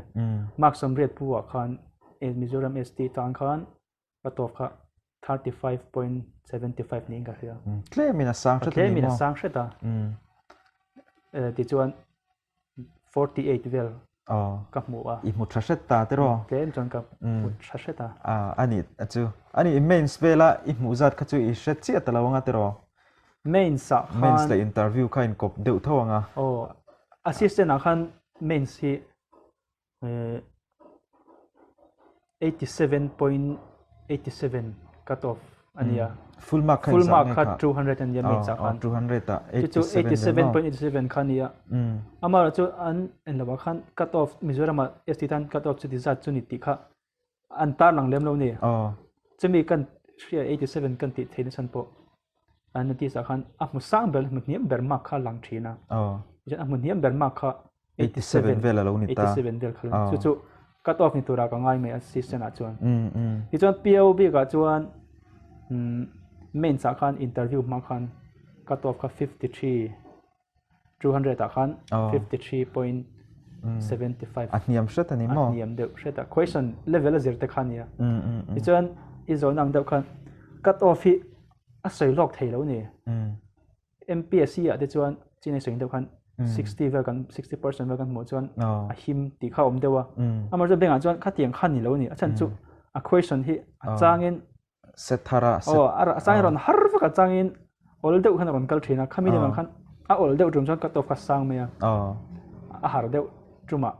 Mark 80 pu ah khan Mizoram ST tan khan ka tawp kha 35.75 niin ka hria. Tlemin a sang hret a ni maw? Tlemin a sang hret a. Tichuan 48 vel ka hmu a. I hmu tha hret ta tiraw? Tlem chuan ka hmu tha hret a. A nih chu. A nih mains vela i hmuh zat kha chu i hre chiah ta lo anga tiraw? Mains ah khan. Mains leh interview kha inkawp deuh tho anga. Aw, assistant ah khan mains hi 87.87 cut off a nia. Full mark kha Full mark kha 200 a nia mains ah khan. 200 ah 87 87.87 kha nia. Amaherawh chu an en lovah khan cut off Mizoram ah ST tan cut off chuti zat chu ni tih kha an tarlang lem lo ni. Chumi kan hria 87 kan tih theih nachhan pawh an notice ah khan a hmu sang ber hmu hniam ber mark kha a lang thin a. Tichuan a hmu hniam ber mark kha 87 vel a lo ni ta. 87 vel kha lo ni. Chu chu cut off ni turah ka ngai mai a assistant ah chuan. Tichuan PO bik ah chuan mains ah khan interview hma khan cut off kha 53 200 ah khan 53.75. A hniam hret a ni maw? A hniam deuh hret a. Question level a zir te kha a nia. Tichuan i zawhna ang deuh khan cut off hi a sawi lawk thei lo ni. MPSC ah te chuan chin ei sawi deuh khan 60 vel kan 60% vel kan hmuh chuan a him tih kha awm deuh a. Amah chu bank ah chuan khatiang kha ni lo ni. A chhan chu a question hi a changin set thar a set a changin rawn har vak a changin awl deuh khan a rawn kal thin a. Khami nen khan a awl deuh tum chuan cut off kha sang mai a. A har deuh tumah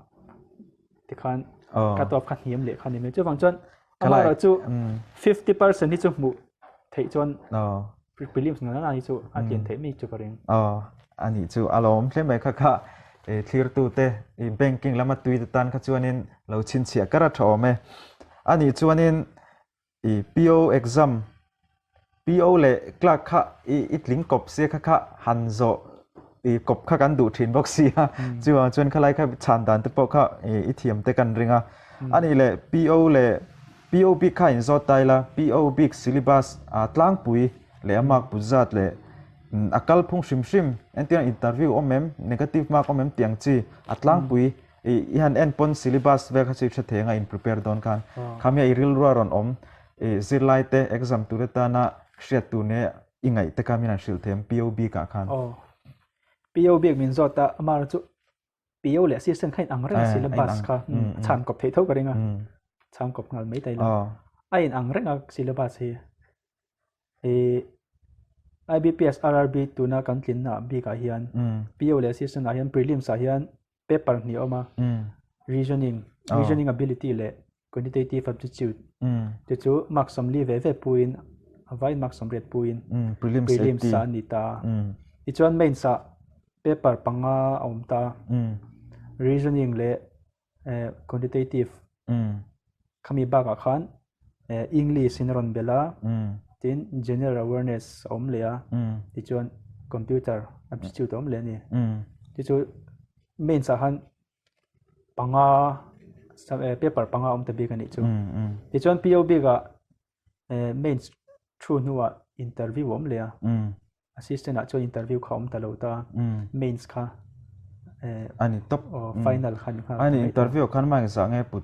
tikhan cut off kha hniam leh kha ni mai. Chuvang chuan amaherawh chu 50% hi chu hmuh theih chuan prelims na na hi chu a tlian theih mai chu ka ring. Aw a nih chu a lawm hle mai kha kha thlir tu te i banking lama tui te tan kha chuanin lo chhinchhiah kar a tha awm e. A nih chuanin i PO exam PO leh clerk kha i i tling kawp sia kha kha han zawh. i kawp kha kan duh thin bawk si a. Chuvang chuan khalai kha chhan dan te pawh kha i thiam te kan ring a. Anih leh PO leh PO bik kha in zawt ta ila, PO bik syllabus tlangpui leh a mark put zat leh a kalphung hrim hrim entirna interview awm em, negative mark awm em tih ang chi a tlangpui i han en pawn syllabus vel kha chu i hre thei anga in prepare dawn khan khami a i rilru a rawn awm i zirlai te exam tur atana hriat tur nia i ngaih te kha min han hrilh thei em PO bik ah khan. Aw PO bik min zawt a amah chu PO leh assistant kha in ang reng a syllabus kha chhan kawp theih tho ka ring a chhan kawp nghal mai ta ila a in ang reng a syllabus hi i IBPS RRB tuna kan tlinna bikah hian PO leh assistant ah hian prelims ah hian paper hnih a awm a reasoning reasoning ability leh quantitative aptitude te chu mark 40 ve ve puin a vain mark 80 puin prelims ah a ni ta tichuan mains ah paper panga a awm ta reasoning leh quantitative khami bakah khan English in a rawn belh a tin general awareness a awm leh a tichuan computer aptitude a awm leh a ni tichu mains ah khan panga paper panga a awm ta bik a nih chu tichuan P O bik ah mains thu hnuah interview a awm leh a assistant ah chuan interview kha awm ta lo ta mains kha ani top final kha ni nghal ani interview khan mark zah nge put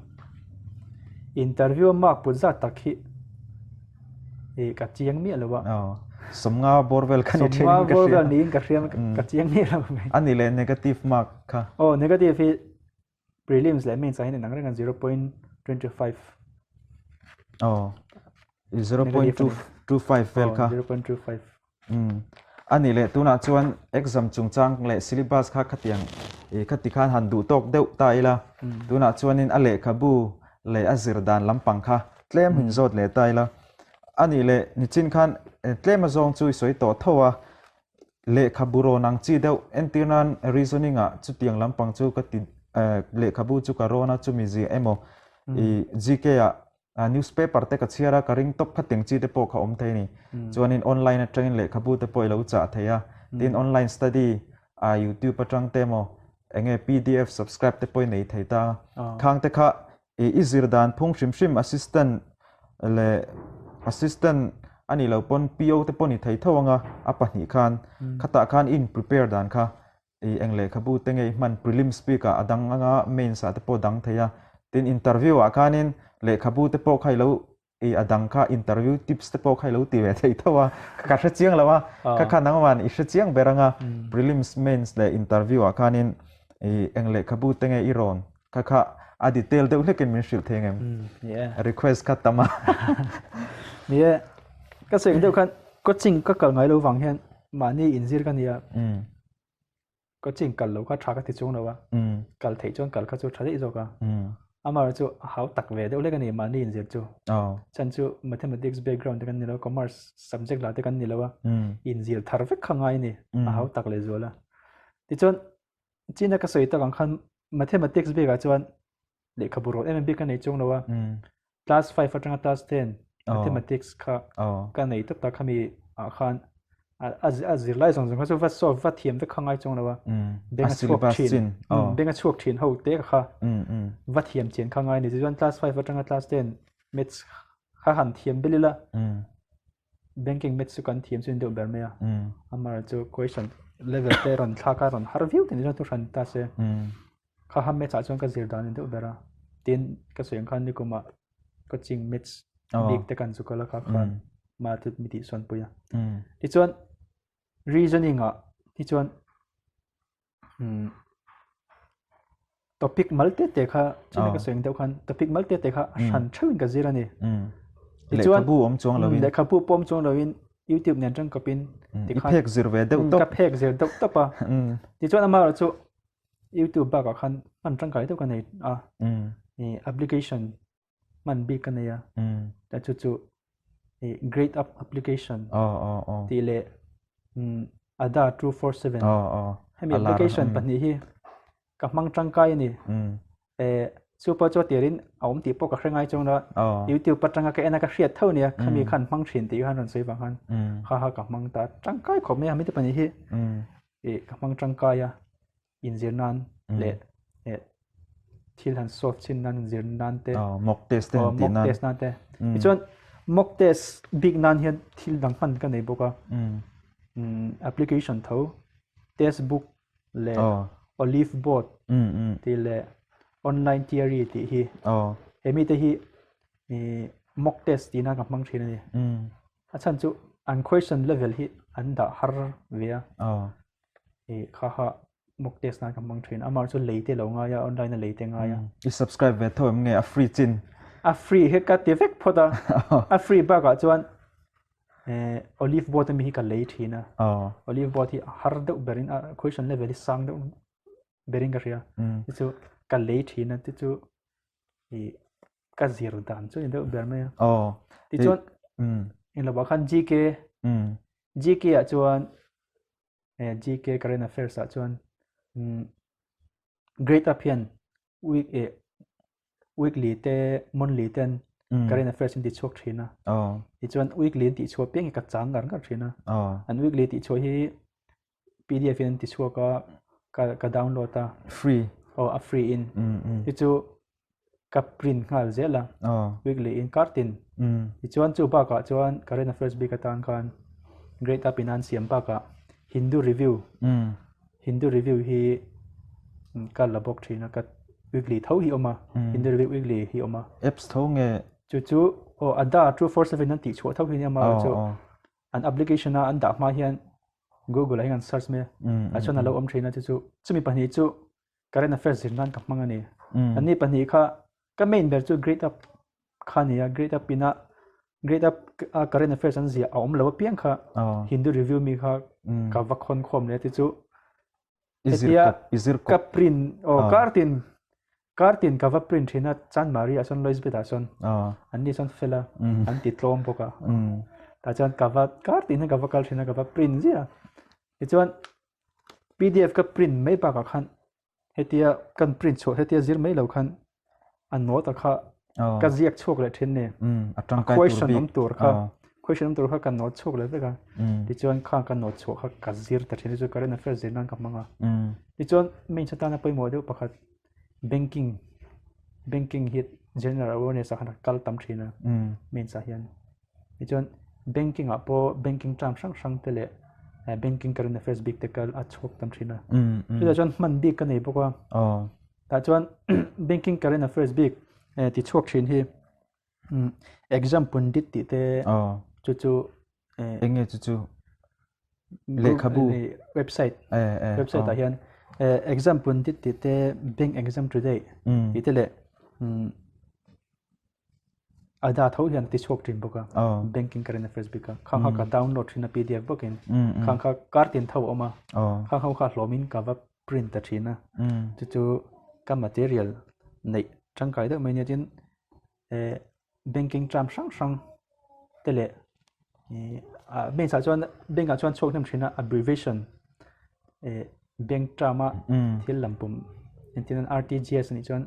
interview mark put zat tak hi e ka chiang miah lo a somnga borvel kha ni thin ka hria niin ka hria ka chiang miah lo mai ani le negative mark kha oh negative hi prelims leh mains ah hian inang reng a 0.25 oh 0.25 vel kha 0.25 ani leh tunah chuan exam chungchang leh syllabus kha khatiang i khati khan han duh tawk deuh ta ila tunah chuanin a lehkhabu leh a zir dan lampang kha tlem hin zawt leh ta ila ani leh nichin khan tlem a zawng chu i sawi tawh tho a Lehkhabu rawn ang chi deuh entir nan reasoning ah chutiang lampang chu ka ti lehkhabu chu ka rawn a chumi zia emaw i GK ah newspaper te ka chhiar a ka ring tawp khatiang chi te pawh kha awm thei a ni. Chuanin online atangin lehkhabu te pawh i lo chah thei a, tin online study ah youtube atang te emaw enge pdf subscribe te pawh i nei thei ta a, khang te kha I zir dan phung hrim hrim assistant leh assistant a nih loh pawn PO te pawh ni thei tho anga a pahnih khan khatah khan i in prepare dan kha i eng lehkhabu te nge i hman prelims bik ah a dang anga mains ah te pawh dang thei a tin interview ah khanin lehkhabu te pawh kha i lo i a dang kha interview tips te pawh kha i lo ti ve thei tho a ka hre chiang lo a kha kha nangman i hre chiang ber anga prelims mains leh interview ah khanin i eng lehkhabu te nge i rawn kha kha a detail deuh hlekin min hrilh thei ngem request kha tam a ni e ka sawi deuh khan coaching ka kal ngai lo vang hian mahni inzir ka nia coaching kal lo kha tha ka ti chung lo a kal theih chuan kal kha chu tha daih zawk a amaherawh chu a hau tak ve deuh hlek a ni mahni inzir chu chhan chu mathematics background te kan ni lo commerce subject lah te kan ni lo a inzir thar vek kha ngai a ni a hau tak leh zual a tichuan China ka sawi tak ang khan mathematics bikah chuan lehkhabu rawt em em bik ka nei chung lo a. Class 5 atanga class 10 mathematics kha ka nei tawp ta khami ah khan a zirlai zawng zawng kha chu va solve va thiam vek kha ngai chung lo a. Beng a chhuak thin beng a chhuak thin ho te kha va thiam chian kha ngai ni. Tichuan class 5 atanga class 10 maths kha han thiam bel ila. Banking maths chu kan thiam chu deuh ber mai a. Amar chu question level te rawn thlak a rawn har viau te ni chuan thu hran ta se. Kha ha maths ah chuan ka zir dan ni deuh ber a. Tin ka sawi ang khan nikum ah coaching maths bik te kan chu kal a kha khan ma te mi tih sawn pui a. Tichuan reasoning ah hi chuan Topic mal te te kha china ka sawi deuh khan topic mal te te kha a hran theuhin ka zir a ni. Lehkhabu awm chuang loin. Lehkhabu pawh awm chuang loin YouTube nen tang kawpin tikhan i phek zir ve deuh tawp. Ka phek zir deuh tawp a. Tichuan amaherawh chu YouTube bakah khan hman tangkai deuh ka nei a. Application hman bik ka nei a. Ta chu chu grade up application tih leh ada 247 hemi application pahnih hi ka hmang tangkai a ni. Chu pawh chu a tirin a awm tih pawh ka hre ngai chuang lo a. YouTube atanga ka en a ka hriat tho nia khami khan hmang thin tih khan rawn sawi vang khan ha ha ka hmang ta tangkai khawp mai a hemi te pahnih hi. ih ka hmang tangkai a inzir nan leh eh thil han solve chin nan inzir nan te mock test te mock test nan te tichuan mock test bik nan hian thil dang hman ka nei bawk a application tho test book leh olive board tih leh online theory tih hi he mite hi mock test tih nan ka hmang thin a ni a chhan chu an question level hi an dah har ve a kha kha mock test nan ka hmang thin amah chu lei te lo ngai a online a lei te ngai a i subscribe ve tho em nge a free chin a free he ka ti vek phawt a a free bakah chuan eh olive board ami hi ka lei thin a olive board hi har deuh berin a question level hi sang deuh berin ka hria ti chu ka lei thin a ti chu i ka zir dan chu ni deuh ber mai a tichuan englo ah khan GK GK ah chuan eh GK current affairs ah chuan grade up hian week eh weekly te monthly ten current affairs in ti chhuak thin a tichuan weekly an tih chhuah piang hi ka chang ngar ngar thin a an weekly tih chhuah hi PDF in an ti chhuak a ka ka download a free aw a free in chu chu ka print nghal zel a weekly in kar tin tichuan chu bakah chuan current affairs bik atan khan grade up in an siam bakah Hindu review Hindu review hi ka la bawk thin a ka weekly tho hi awm a Hindu review weekly hi awm a apps tho nge chu chu aw ada 247 an tih chhuah tho hi nia chu an application a an dah hma hian Google ah hian an search mai a ah chuan a lo awm thin a chu chu chumi pahnih chu current affairs zir nan ka hmang a ni anni pahnih kha ka main ber chu grade up kha a ni a grade up ina grade up a current affairs an ziah a awm lo apiang kha Hindu review mi kha ka va khawn khawm leh a ti chu Hetia ka print aw kar tin kar tin ka va print thin a Chanmari ah sawn Loisbet ah sawn an ni sawn fel a an ti tlawm bawk a tah chuan ka va kar tin hian ka va kal thin a ka va print ziah a tichuan pdf ka print mai bakah khan hetia kan print chhuah hetia zir mai lo khan a note a kha ka ziak chhuak leh thin ni a question awm tur kha question awm tur kha ka note chhuak leh vek a tichuan kha ka note chhuah kha ka zir ta thin chu current affairs zir nan ka hmang a tichuan main atana pawimawh deuh pakhat banking banking hi general awareness ah khan a kal tam thin a mains ah hian Tichuan banking ah pawh banking term hrang hrang te leh banking current affairs bik te kal a chhuak tam thin a. Chutah chuan hman bik ka nei bawk a. Tah chuan banking current affairs bik ti chhuak thin hi exam pundit tih te chu chu eng nge chu chu lehkhabu website website ah hian exam pundit tih te bank exam today tih te leh A da tho hian ti chhuak thin bawk a, banking current affairs bik a, khang kha ka download thin a pdf bawkin, khang kha kar tin tho a awm a, khang ho kha hlawmin ka va print ta thin a, chu chu ka material neih tangkai deuh mai nia tin banking term hrang hrang te leh bank ah chuan bank ah chuan chhuak hnem thin a abbreviation bank term a thil lam pum engtin an RTGS anih chuan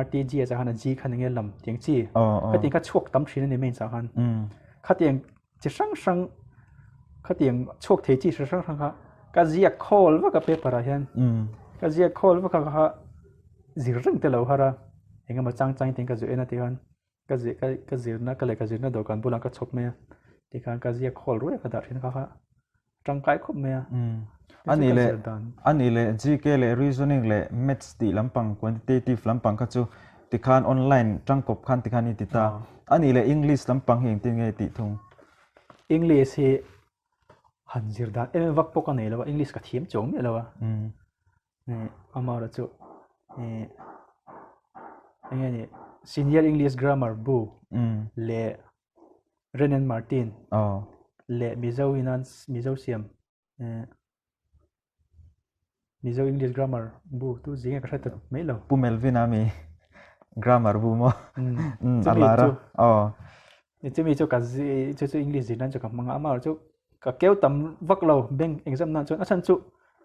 RTGS ah khan a G khan enge lam tiang chi khatiang kha chhuak tam thin a ni main ah khan khatiang chi hrang hrang khatiang chhuak thei chi hrang hrang kha ka ziak khawl vak a paper ah hian ka ziak khawl vak a kha zir reng te lo har a engemaw chang chang in ka zu en a tikhan ka zir ka ka zirna ka lehkha zirna dawhkan bulah ka chhawp mai a tikhan ka ziak khawl ruai a ka dah thin kha kha tangkai khawp mai a ani leh ani leh GK leh reasoning leh maths tih lampang quantitative lampang kha chu tikhan online tangkawp khan tikhan i ti ta ani leh English lampang hi engtin nge tih thung English hi han zir dan em em vak pawh ka nei lo a English ka thiam chuang miah lo a Amaherawhchu eng nge ni Senior English Grammar bu leh Ren and Martin leh Mizo in an Mizo siam Mizo English Grammar bu tu zing ka hre ta mai lo. Pu Melvin a mi grammar bu maw? A lar a. Chumi chu ka chu chu English zir nan chu ka hmang a, amaherawhchu ka keu tam vak lo bank exam nan chuan a chhan chu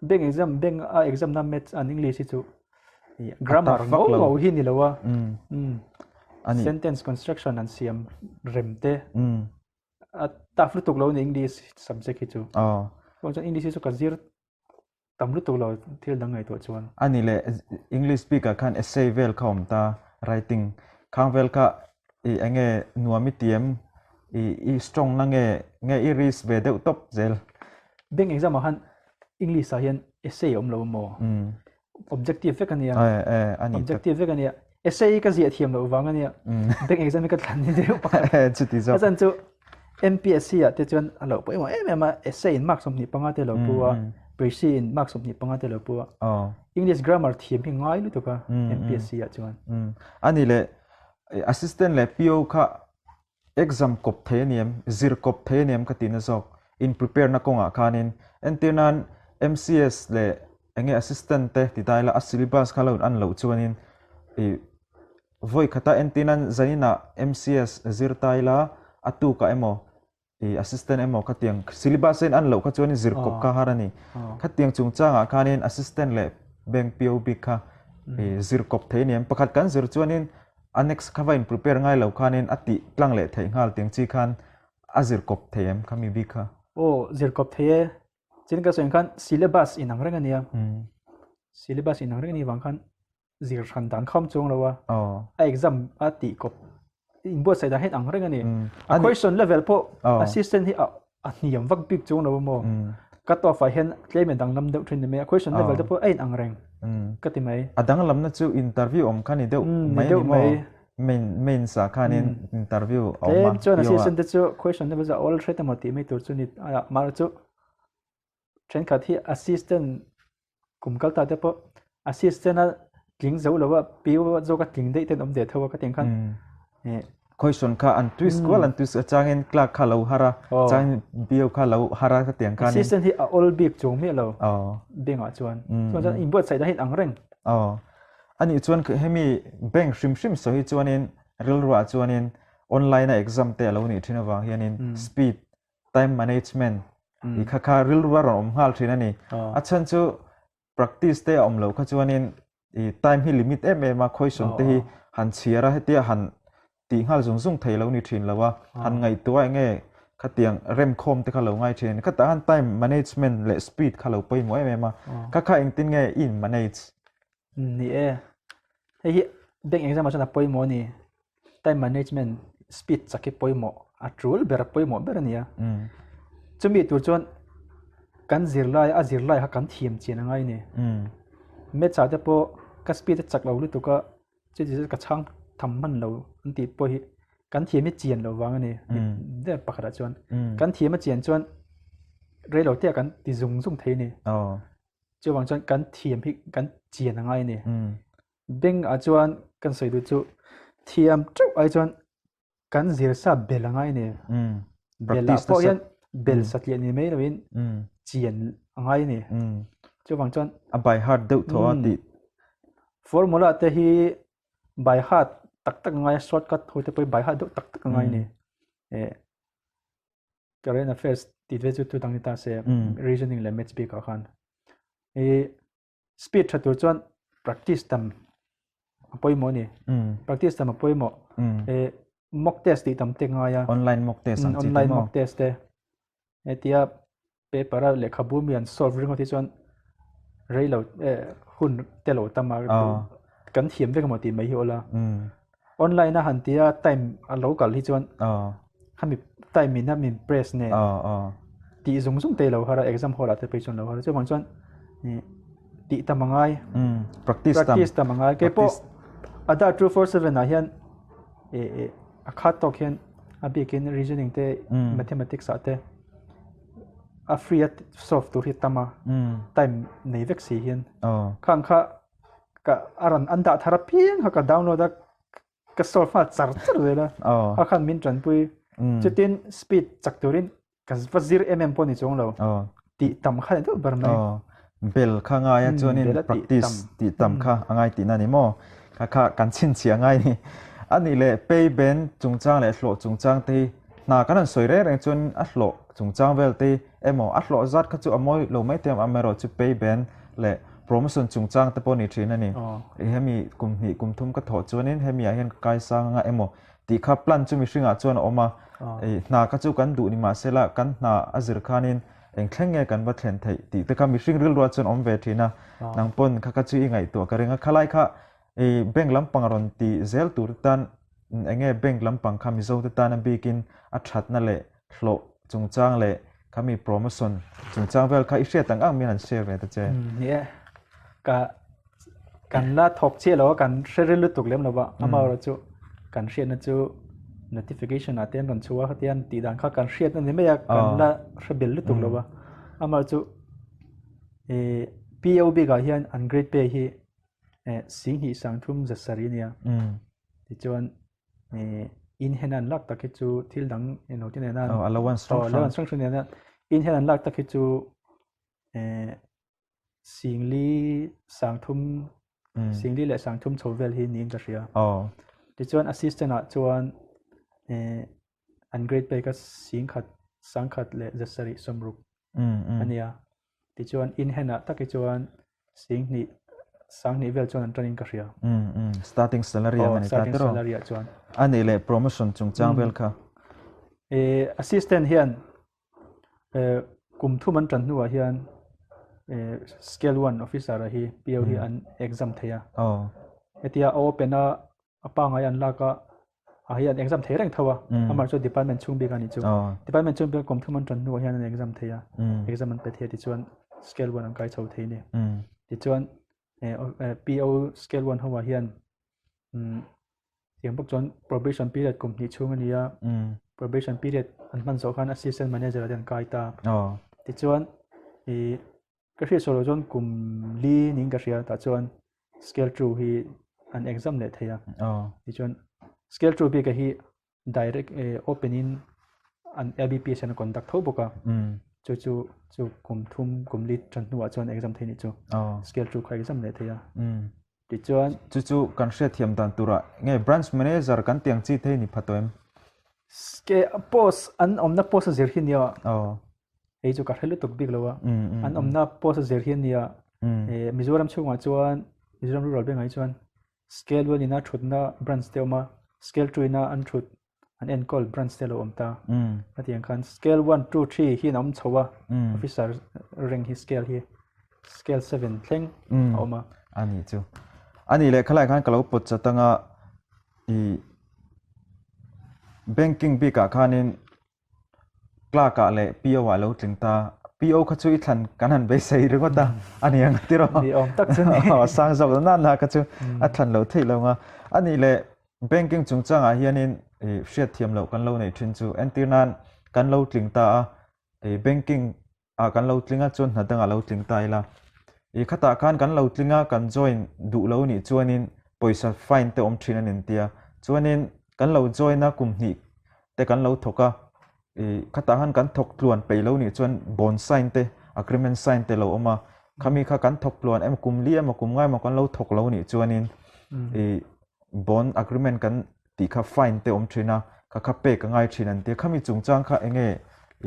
bank exam bank a exam na maths an English hi chu grammar ngau ngau hi ni lo a sentence construction an siam rem te a tough lutuk lo ni English subject hi chu chuan English hi chu ka zir. Tam lutuk lo thil dang ngaihtuah chuan. A ni leh English speaker khan essay vel kha awm ta, writing khang vel kha i enge nuam i ti em? I i strong na nge nge i risk ve deuh tawp zel? Bank exam ah khan English ah hian essay a awm lo maw? Objective vek a nia. Objective vek a nia. Essay ka ziah thiam loh vang a nia. Bank exam hi ka thlan ni deuh pakhat. Chuti zawk. A chan chu MPSC ah te chuan a lo pawimawh em em a, essay in mark 25 te lo pu a, Precis in mark 25 te lo pu a. English grammar thiam hi ngai lutuk a MPSC ah chuan. A ni leh assistant leh PO kha exam kawp thei a ni em, zir kawp thei a ni em ka tihna zawk in prepare na kawngah khanin entir nan MCS leh enge assistant te ti daila a syllabus kha lo in an loh chuanin ih vawi khata entir nan zaninah MCS zir ta ila a tukah emaw ih assistant emaw khatiang syllabus a in an loh kha chuanin zir kawp kha har a ni. Khatiang chungchangah khanin assistant leh bank PO bik kha ih zir kawp thei a ni em pakhat kan zir chuanin A next kha va in prepare ngai lo khanin a tih tlang leh theih nghal tiang chi khan a zir kawp thei em kha mi bik kha? Aw, zir kawp thei e. Chuan ka sawi ang khan syllabus inang reng a nia. Syllabus inang reng a nih vang khan zir hran dan kha awm chuang lo a. A exam a tih kawp inbuatsaih dan hi inang reng a ni. A question level pawh assistant hi a a hniam vak bik chuang lo maw cut off ah hian tlem in danglam deuh thin ni mai a question level te pawh a in ang reng ka ti mai a danglam na chu interview awm kha ni deuh mai ni maw main main sa khanin interview awm a tlem chuan assistant te chu question level chu a awl hret emaw tih mai tur chu ni a mahse chu thenkhat hi assistant kum kal ta te pawh assistant a tling zo lo a PO zawk a tling daih ten awm ve tho a ka ti ang khan question kha an twist kual an twist changin clerk kha lo har a changin PO kha lo har a ka ti ang khan assistant hi a awl bik chuang miah lo bank ah chuan chuan chuan inbuatsaih dan hi ang reng anih chuan hemi bank hrim hrim sawi hi chuanin rilruah chuanin online a exam te a lo nih thin avang hianin speed time management i kha kha rilru a rawn awm nghal thin a ni. A chhan chu practice te a awm loh kha chuanin i time hi limit em em a question te hi han chhiar a hetia han tih nghal zung zung thei lo ni thin lo a han ngaihtuah eng nge khatiang remkhawm te kha lo ngai thin a ni. Khatah khan time management leh speed kha lo pawimawh em em a kha kha engtin nge i in manage? Ni e, hei hi bank exam ah chuan a pawimawh a ni. Time management speed chak hi pawimawh a tul ber a pawimawh ber a ni a. Chumi tur chuan kan zirlai a zirlai kha kan thiam chian a ngai a ni. Maths ah te pawh ka speed a chak lo lutuk a chuti chu ka chhang tham hman lo an tih pawh hi kan thiam hi chian loh vang a ni der pakhatah chuan kan thiam a chian chuan reilo te ah kan ti zung zung thei a ni. Chuvang chuan kan thiam hi kan chian a ngai a ni. Bank ah chuan kan sawi duh chu thiam teuh ai chuan kan zir sa bel a ngai a ni. Bel ah pawh hian bel satliah ni mai loin chian a ngai a ni. Chuvang chuan a by heart deuh thaw a tih. Formula te hi by heart tak tak a ngai a shortcut ho te pawh hi by heart deuh tak tak a ngai a ni. Current affairs tih ve chu tu dang ni ta se reasoning leh maths bik ah khan. Speed tha tur chuan practice tam a pawimawh a ni. Practice tam a pawimawh. Mock test tih tam te ngai a. Online mock test ang chi te Online mock test te. Hetia paper a lehkhabu mi an solve ringawt hi chuan rei lo hun te lo tam a kan thiam vek emaw tih mai hi awl a. Online a han tia time a lo kal hi chuan khami time in a min press nen tih zung zung te lo har a exam hall ah te phei chuan lo har a chuvang chuan tih tam a ngai practice tam a ngai keipawh Adha 247 ah hian a khat tawk hian a bikin reasoning te mathematics ah te a free a solve tur hi tam a time nei vek si hian khang kha ka a rawn an dah thar apiang kha ka download a ka solve nghal char char zel a a khan min tanpui chutin speed chak turin ka va zir em em pawh ni chuang lo tih tam kha ni deuh ber mai bel kha ngai a chuanin practice tih tam kha a ngai tihna ni maw kha kha kan chhinchhiah ngai ni a nih leh pay ben chungchang leh hlawh chungchang te hi hna kan han sawi reng reng chuan a hlawh chungchang vel te hi emaw a hlawh zat kha chu a mawi lo mai thei amaherawh chu pay ben leh promotion chungchang te pawh ni thin a ni. Hemi kum hnih kum thum ka thawh chuanin hemi ah hian ka kaisang anga emaw tih kha plan chu mihringah chuan a awm a. Hna kha chu kan duh ni mahsela kan hna a zir khanin Eng thleng nge kan va thlen theih tih te kha mihring rilruah chuan awm ve thin a. Nang pawn kha kha chu i ngaihtuah ka ring a. Khalai kha i bank lampang a rawn ti zel tur te tan eng nge bank lampang kha Mizo te tan a bikin a thatna leh hlawh chungchang leh khami promotion chungchang vel kha i hriat ang ang min han share ve ta che. Ni e. Ka kan la thawk chiah lo a, kan hre ril lutuk lem lo va, amaherawhchu kan hriatna chu notification ah te an rawn chhuah a, khatiang tih dan kha kan hriatna ni mai a, kan la hre bel lutuk lo va, amaherawhchu ih PO bikah hian an grade pay hi eh singhnih sangthum za sarih a nia, tichuan ih in hen an lak tak hi chu thil dang eng te nena allowance hrang hrang allowance hrang hrang nena in hen an lak tak hi chu eh. Singli sangthum Singli leh sangthum chho vel hi niin ka hria. Tichuan assistant ah chuan eh an grade pay kha singkhat sangkhat leh zasarih sawmruk a nia. Tichuan in hand ah tak hi chuan singhnih sanghnih vel chuan an tanin ka hria. Starting salary ang a ni ta tiraw? Starting salary ah chuan. A nih leh promotion chungchang vel kha. Eh assistant hian Kum thum an tan hnuah hian scale one officer a hi PO hi an exam thei a. Hetia a open a a pangai an lak a a hi an exam thei reng tho a. Amah chu department chhung bik a nih chu. Department chhung bik kum thum an tan hnuah hian an exam thei a. Exam an pe thei a tichuan scale one an kai chho thei a ni. Tichuan PO scale one ho ah hian Tiang bawk chuan probation period kum hnih chhung a ni a, probation period an hman zawh khan assistant manager ah te an kai ta. Tichuan ih ka hriat sawi loh chuan kum li niin ka hria tah chuan scale two hi an exam leh thei a. Tichuan scale two bik ah hi direct eh open in an IBPS hian a conduct tho bawk a. Chu chu chu kum thum kum li tan hnuah chuan exam thei nih chu. Scale two kha exam leh thei a. Tichuan. Chu chu kan hriatthiam dan turah nge branch manager kan tiang chi thei ni pha tawh em? Ske post an awmna post a zir hi nia. Hei chu ka hre lutuk bik lo a. An awmna post a zir hi nia. Mizoram chhungah chuan Mizoram Rural Bank ah hi chuan scale one ina thutna branch te awm a, scale two ina an thut an enkawl branch te a lo awm ta. Hetiang khan scale one two three hi an awm chho a, officer rank hi scale hi scale seven thleng a awm a. A nih chu. A nih leh khalai khan ka lo pawt chat anga i banking bikah khanin Clerk ah leh PO ah lo tling ta. PO kha chu i thlan kan han beisei ringawt a, a ni ang tiraw? Ni awm tak chu ni. Aw, sang zawk na na kha chu a thlan lo theih lo nga. A nih leh banking chungchangah hianin i hriatthiam loh kan lo neih thin chu entir nan kan lo tling ta a, i banking ah kan lo tling a chuan hna dangah lo tling ta ila. I khatah khan kan lo tling a, kan join duh lo nih chuanin pawisa fine te awm thin a ni tia. Chuanin kan lo join a kum hnih te kan lo thawk a, ih khatah khan kan thawk tluan peih lo nih chuan bond sign te agreement sign te lo awm a, khami kha kan thawk tluan emaw kum li emaw kum ngai emaw kan lo thawk lo nih chuanin ih bond agreement kan tih kha fine te awm thin a, kha kha pek a ngai thin an ti a, khami chungchang kha eng nge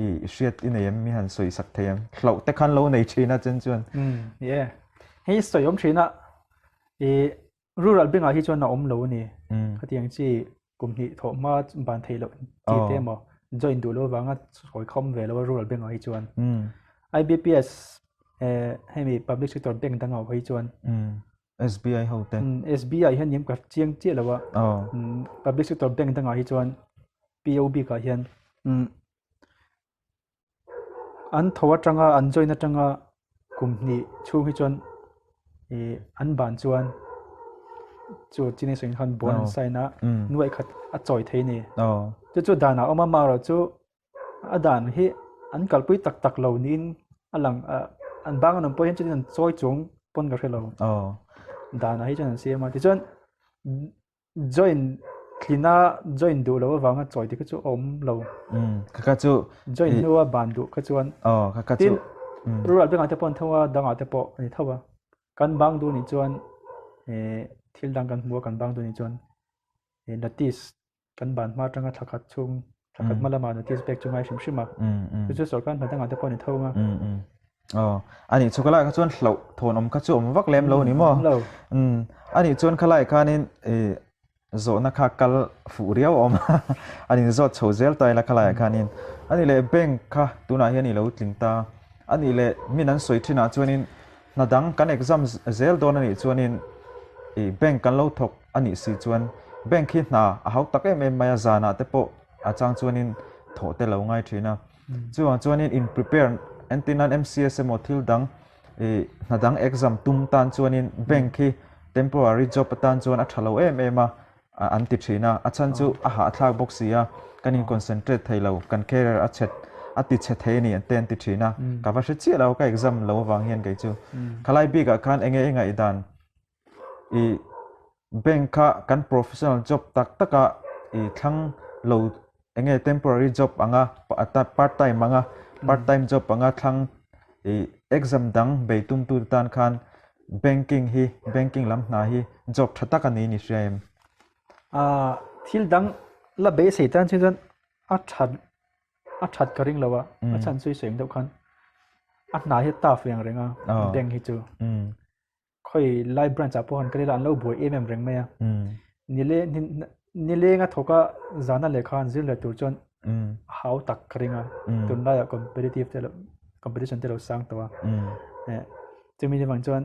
ih hriat i nei em mi han sawi sak thei em? Hlauh te khan lo nei thin a chen chuan. Ni e, hei sawi awm thin a, ih Rural bank ah hi chuan a awm lo a ni. Khatiang chi kum hnih thawh hma ban theih loh chi te emaw join duh loh avanga sawi khawm ve lo a rural bank ah hi chuan. IBPS hemi public sector bank dang ah hi chuan SBI ho te. SBI hian niam ka chiang chiah lo a. Public sector bank dang ah hi chuan PO bik ah hian An tho atanga an join atanga kum hnih chhung hi chuan ih an ban chuan chu chin sawi khan bond an sign a nuaih khat a chawi thei a ni. Chu chu danah a awm a amaherawh chu a dan hi an kalpui tak tak lo niin a lang a an bang an awm pawh hian chutin an chawi chuang pawn ka hre lo. Danah hi chuan an siam a tichuan Join tlina join duh loh avanga chawi te kha chu a awm lo. Kha kha chu join hnua ban duh kha chuan aw kha kha chu rural bengah te pawh an tho a dangah te pawh a ni tho a. Kan bang duh nih chuan thil dang kan hmu a kan bang duh nih chuan notice kan ban hma atanga thla khat chhung thla khat hma lamah notice pek chu ngai hrim hrim a. Chu chu sorkar hna dangah te pawh a ni tho ang a. Aw, anih chu khalai kha chuan hlauh thawn awm kha chu awm vak lem lo ni maw? Umm, anih chuan khalai khanin ih zawhna kha kal fuh riau a awm a, an inzawt chho zel ta ila khalaiah khanin. Anih leh bank kha tunah hian i lo tling ta. Anih leh min an sawi thinah chuanin hna dang kan exam zel dawn anih chuanin ih bank kan lo thawk anih si chuan bank hi hna a hau tak em em mai a, zanah te pawh a chang chuanin thawh te lo ngai thin a. Chuvang chuanin in prepare entir nan MCS emaw thil dang ih hna dang exam tum tan chuanin bank hi temporary job atan chuan a tha lo em em a an ti thin a, a chhan chu a hahthlak bawk si a, kan in concentrate thei lo, kan career a chhe a ti chhe thei a ni an te an ti thin a, ka va hre chiah lo ka exam lo avang hian kei chu. Khalai bikah khan enge i ngaihdan i bank kha kan professional job tak taka i thlang lo enge temporary job anga part time anga part time job anga thlang i exam dang bei tum tu te tan khan banking hi banking lam hna hi job tha tak a ni ni hria em? Ah thil dang la beisei tan chu chuan a that a that ka ring lo a a chhan chu i sawi ang deuh khan a hna hi tough reng reng a bank hi chu. Khawi lai branch ah pawh han kal ila an lo buai em em reng mai a. Nile nilenga thawk a zana lehkha an zir leh tur chuan hau tak ka ring a. Tunlaiah competitive te lo competition te lo sang tawh a. Chumi ni vang chuan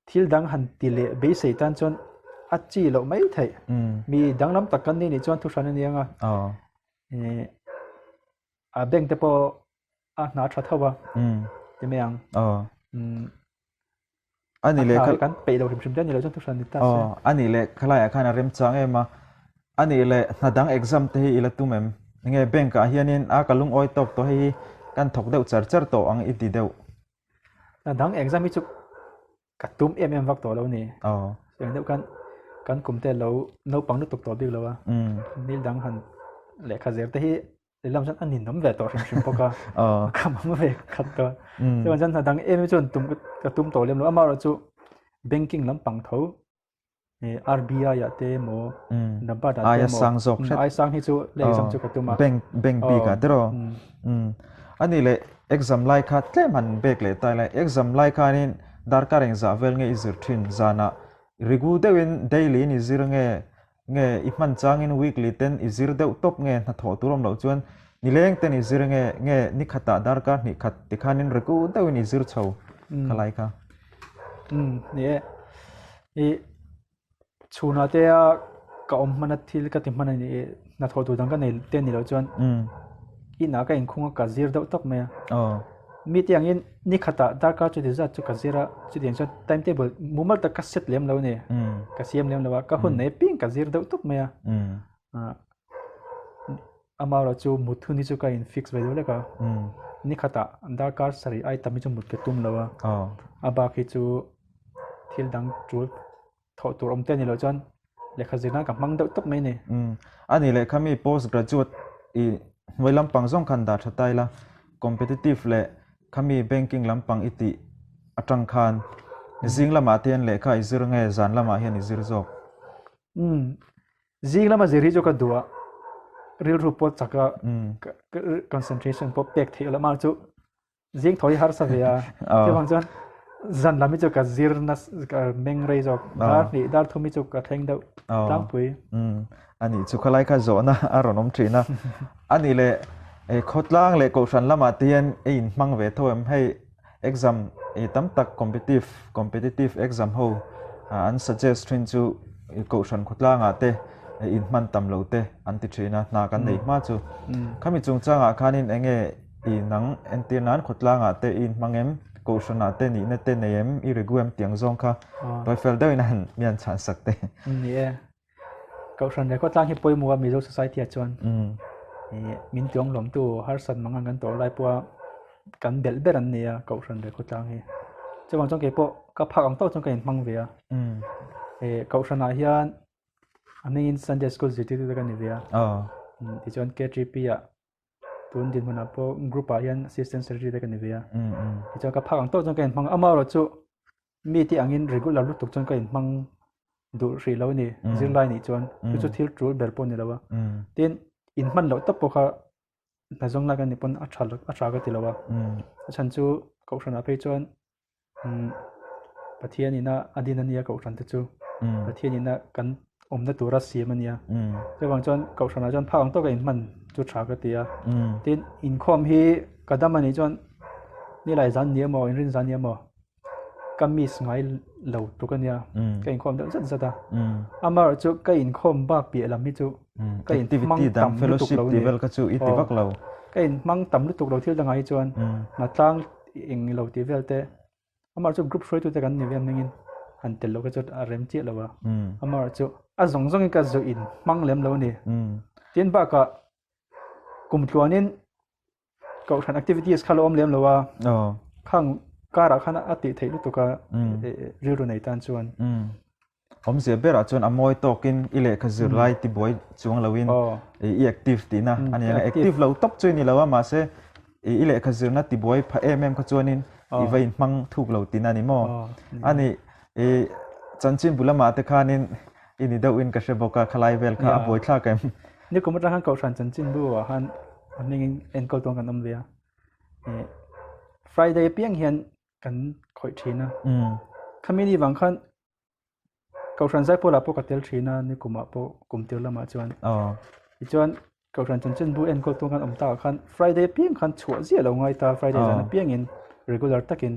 thil dang han ti leh beisei tan chuan a chi loh mai theih. Mi danglam tak kan ni nih chuan thu hran a ni ang a. A bank te pawh a hna tha tho a ti mai ang. Ani leh kha kan peih lo hrim hrim te ani lo chuan thuhran ni ta se. Ani leh khalaiah khan a remchang em a. Ani leh hna dang exam te hi i la tum em? Enge bank ah hianin a ka lungawi tawk tawh hei hi kan thawk deuh char char tawh ang i ti deuh. Hna dang exam hi chu ka tum em em vak tawh lo ni. Eng deuh khan kan kum te lo naupang lutuk tawh bik lo a. Nil dang han lehkha zel te hi Lehlam chuan a ninawm ve tawh hrim hrim bawk a, a khamawm ve khat tawh. Chuan chuan hna dang em hi chuan tum ka tum tawh lem lo. Amaherawh chu banking lampang tho RBI ah te emaw NABARD ah te emaw ai sang hi chu le exam chu ka tum a. Bank bank bik ah te rawh. Ani leh exam lai kha tlem han bek leh ta ila exam lai khanin darkar engzah vel nge i zir thin zanah rigu deuhin daily in i zir nge Nge i hman changin weekly ten i zir deuh tawp nge hnathawh tur awm loh chuan nileng ten i zir nge nge ni khatah darkar hnih khat tikhanin regu deuhin i zir chho kha lai kha. Umm ni e. I chhunah te a ka awm hman a thil ka ti hman a ni e hnathawh tur dang ka nei te ni loh chuan inah ka inkhung a ka zir deuh tawp mai a. Mi te angin ni khatah darkar chuti zat chu ka zir a, chutiang chuan time table mumal tak ka set lem lo a ni, ka siam lem lo a, ka hun nei apiang ka zir deuh tawp mai a. Amaherawh chu mut hun hi chu ka in fix ve deuh lek a, ni khatah darkar sarih ai tam hi chu mut ka tum lo a, a bak hi chu thil dang tul thawh tur awm te a ni loh chuan lehkha zir nan ka hmang deuh tawp mai a ni. A ni lehkha mi post graduate i hnuai lampang zawng khan dah tha ta ila competitive leh khami banking lampang i tih atang khan zing lamah te hian lehkha i zir nge zan lamah hian i zir zawk? Zing lama zir hi chu ka duh a, rilru pawh chak a concentration pawh pek theih lamah chu Zing thaw hi harsa ve a. Chuvang chuan zan lam hi chu ka zir na ka meng rei zawk. Dar hnih dar thum hi chu ka thleng deuh tlangpui. Ani chu khalai kha zawhna a rawn awm thin a. Ani leh khawtlang leh kohhran lamah te hian i inhmang ve tho em? Hei exam tam tak competitive competitive exam ho an suggest thin chu kohhran khawtlangah te inhman tam lo te an ti thin a hna kan neih hma chu. Khami chungchangah khanin enge I nang entir nan khawtlangah te i inhmang em? Kohhranah te nihna te nei em? I regu em tiang zawng kha tawi fel deuhin a han mi an chhan sak te. Ni e. Kohhran leh khawtlang hi pawimawh a Mizo society ah chuan min tiawng lawmtu harsat mang ang kan tawh lai pawha kan belh ber an ni a Kohhran leh khawtlang hi. Chuvang chuan keipawh ka phak ang tawk chuan ka inhmang ve a. Kohhranah hian a hmingin Sunday school zirtirtu te ka ni ve a. Tichuan KTP ah Tun dinhmunah pawh group ah hian assistant secretary te ka ni ve a. Tichuan ka phak ang tawk chuan ka inhmang a. Amaherawh chu mi te angin regular lutuk chuan ka inhmang duh hrih lo a ni zirlai nih chuan. Chu chu thil tul ber pawh a ni lo a. Tin, inhman loh tawp pawh kha hna zawng lai ka nih pawn a tha a tha ka ti lo a. A chhan chu kohhranah phei chuan Pathian ina a din a nia kohhran te chu Pathian ina kan awmna tura siam a nia chuvang chuan kohhranah chuan phak ang tawka inhman chu tha ka ti a tin inkhawm hi ka dam a nih chuan Nilai zan ni emaw inrin zan ni emaw ka miss ngai lo tluk a nia ka inkhawm deuh zat zat a amaherawh chu ka inkhawm bak piah lam hi chu ka inhmang tam lutuk lo ni ka inhmang tam lutuk lo thil dangah hi chuan hnatlang eng lo tih vel te amaherawh chu group hruaitute kan ni ve hmingin han tel loh kha chu a rem chiah lo a amaherawh chu a zawng zawngin ka zawh inhmang lem lo a ni tin bakah kum tluanin Kohhran activities kha lo awm lem lo a. Khang karah khan a tih theih lutuk a rilru nei tan chuan. Awmzia berah chuan a mawi tawkin i lehkha zir lai ti buai chuang loin i active tihna a ni ang. Active lo tawp chu i ni lo a mahse i lehkha zirna ti buai pha em em kha chuanin i va inhmang thuk lo tihna a ni maw? A ni i chanchin bul lamah te khanin i ni deuhin ka hre bawk a khalai vel kha a buaithlak em? Nikum atang khan Kohhran chanchinbu ah khan a hmingin enkawl tawn kan awm ve a. Friday apiang hian kan khawih thin a. Khami ni vang khan Kohhran Zaipawl ah pawh ka tel thin a nikum ah pawh kum tir lamah chuan. Tichuan Kohhran chanchinbu enkawl tawn kan awm takah khan Friday apiang khan chhuah ziah lo ngai ta Friday zan apiangin regular takin.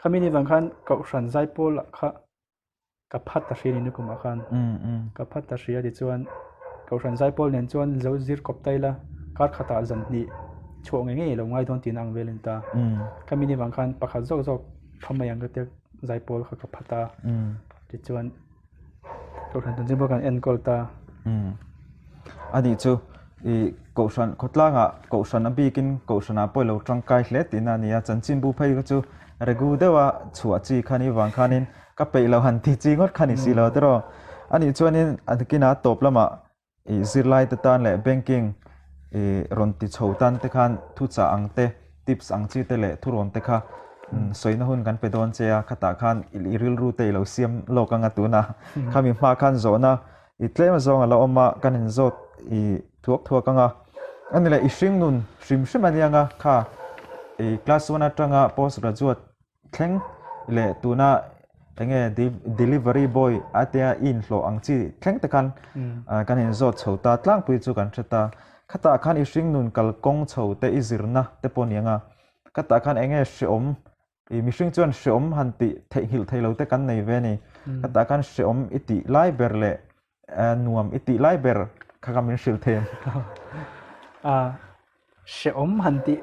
Khami ni vang khan Kohhran Zaipawl ah kha Ka phat ta hria ni nikumah khan ka phat ta hria tichuan Kohhran Zaipawl nen chuan zo zir kawp ta ila kar khatah zan hnih chhuah ngei ngei lo ngai dawn tihna ang velin ta. Khami ni vang khan pakhat zawk zawk pha mai ang ka tia Zaipawl kha ka phat a tichuan Kohhran chanchin pawh kan enkawl ta. Anih chu i Kohhran khawtlangah Kohhran a bikin Kohhranah pawh i lo tangkai hle tihna a ni a, chanchinbu phei kha chu Regu deuha chhuah chi kha ni vang khanin ka peih lo han ti chi ngawt kha ni si lo tiraw. Anih chuanin a kinah tawp lamah ih zirlai te tan leh banking ih rawn ti chho tan te khan thuchah ang te tips ang chi te leh thurawn te kha sawina hun kan pe dawn che a khatah khan i rilru te i lo siam lawk anga tunah khami hma khan zawhna i tlem azawng a la awm a kan inzawt i thuak thuak anga ani leh i hring nun hrim hrim a nia nga kha i class one atanga post graduate thleng leh tuna enge delivery boy a tia i inhlawh ang chi thleng te khan kan inzawt chho ta tlangpui chu kan hre ta khatah khan i hring nun kalkawng chho te i zirna te pawh a ni anga khatah khan enge hreawm I mihring chuan hreawm han tih theihnghilh thei lo te kan nei ve a ni. Ka tah khan hreawm i tih lai ber leh nuam i tih lai ber kha ka min hrilh thei em? A hreawm han tih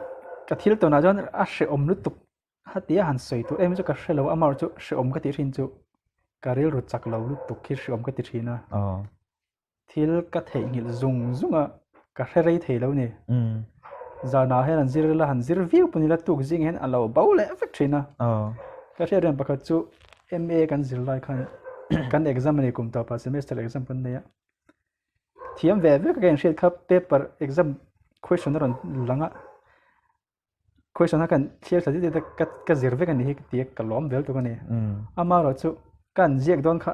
ka thil tawnah chuan a hreawm lutuk hati a han sawi tur em chu ka hre lo a, amaherawhchu hreawm ka tih thin chu ka rilru chak lo lutuk hi hreawm ka ti thin a. Thil ka theihnghilh zung zung a, ka hre rei thei lo ni. Zanah hian an zir ila han zir viau pawh ni ila tuk zing hian a lo bo leh vek thin a. Ka hriat reng pakhat chu MA kan zir lai khan kan exam a ni kum tawpah semester exam kan nei a. Thiam ve vek ka inhriat kha paper exam question a rawn lang a. Question a kan thlir thla zet zet a ka ka zir vek a ni hi ka ti a ka lawm vel tuk a ni. Amaherawh chu ka an ziak dawn kha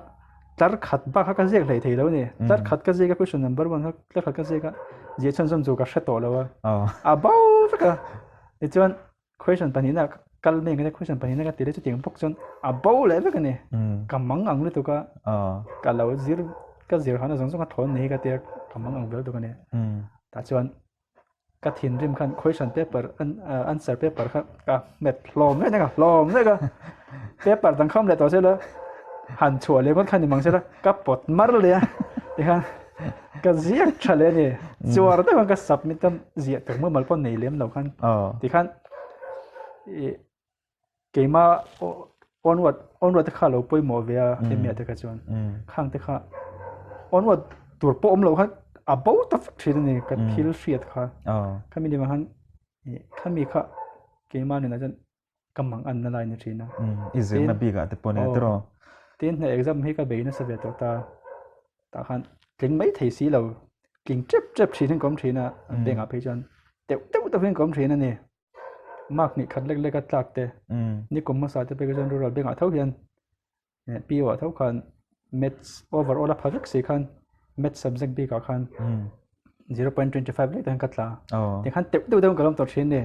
tlar khat bak kha ka ziak hlei thei lo a ni. Tlar khat ka ziak a question number one kha tlar khat ka ziak a ziah chhunzawm chu ka hre tawh lo a. A bo vek a. Tichuan question pahnihna kal mek a question pahnihna ka ti leh chutiang bawk chuan a bo leh vek a ni. Ka mang ang lutuk a ka lo zir ka zir hana zawng zawng a thawn ni hi ka tia ka mang ang vel tuk a ni. Tah chuan Ka thinrim khan question paper answer paper kha ka hmet hlawm vek a hlawm vek a paper dang kham leh tawh sela han chhuah leh ngawt kha ni mang sela ka pawt mar leh a tikhan ka ziak tha leh a ni chuar deuh khan ka submit a ziah tur mumal pawh nei lem lo khan tikhan ih keima onward onward te kha lo pawimawh ve a hemi ah te kha chuan khang te kha onward tur pawh awm loh khan a bo ta vek thin a ni ka thil hriat kha khami ni vang khan khami kha keima nunah chuan ka mang an na lai ni thin a i zirna bik ah te pawh nia tiraw tin hna exam hi ka bei nasa ve tawh ta tah khan tling mai thei si lo tling tep tep thin in ka awm thin a beng ah phei chuan teuh teuh teuh in ka awm thin a ni. Mark hnih khat lek lek a tlak te nikum hmasa te pek chuan rural bank ah tho hian PO ah tho khan maths overall a pha vek si khan maths subject bik ah khan 0.25 lek te khan ka tla tikhan teuh deuh deuh ka lawm tawh thin ni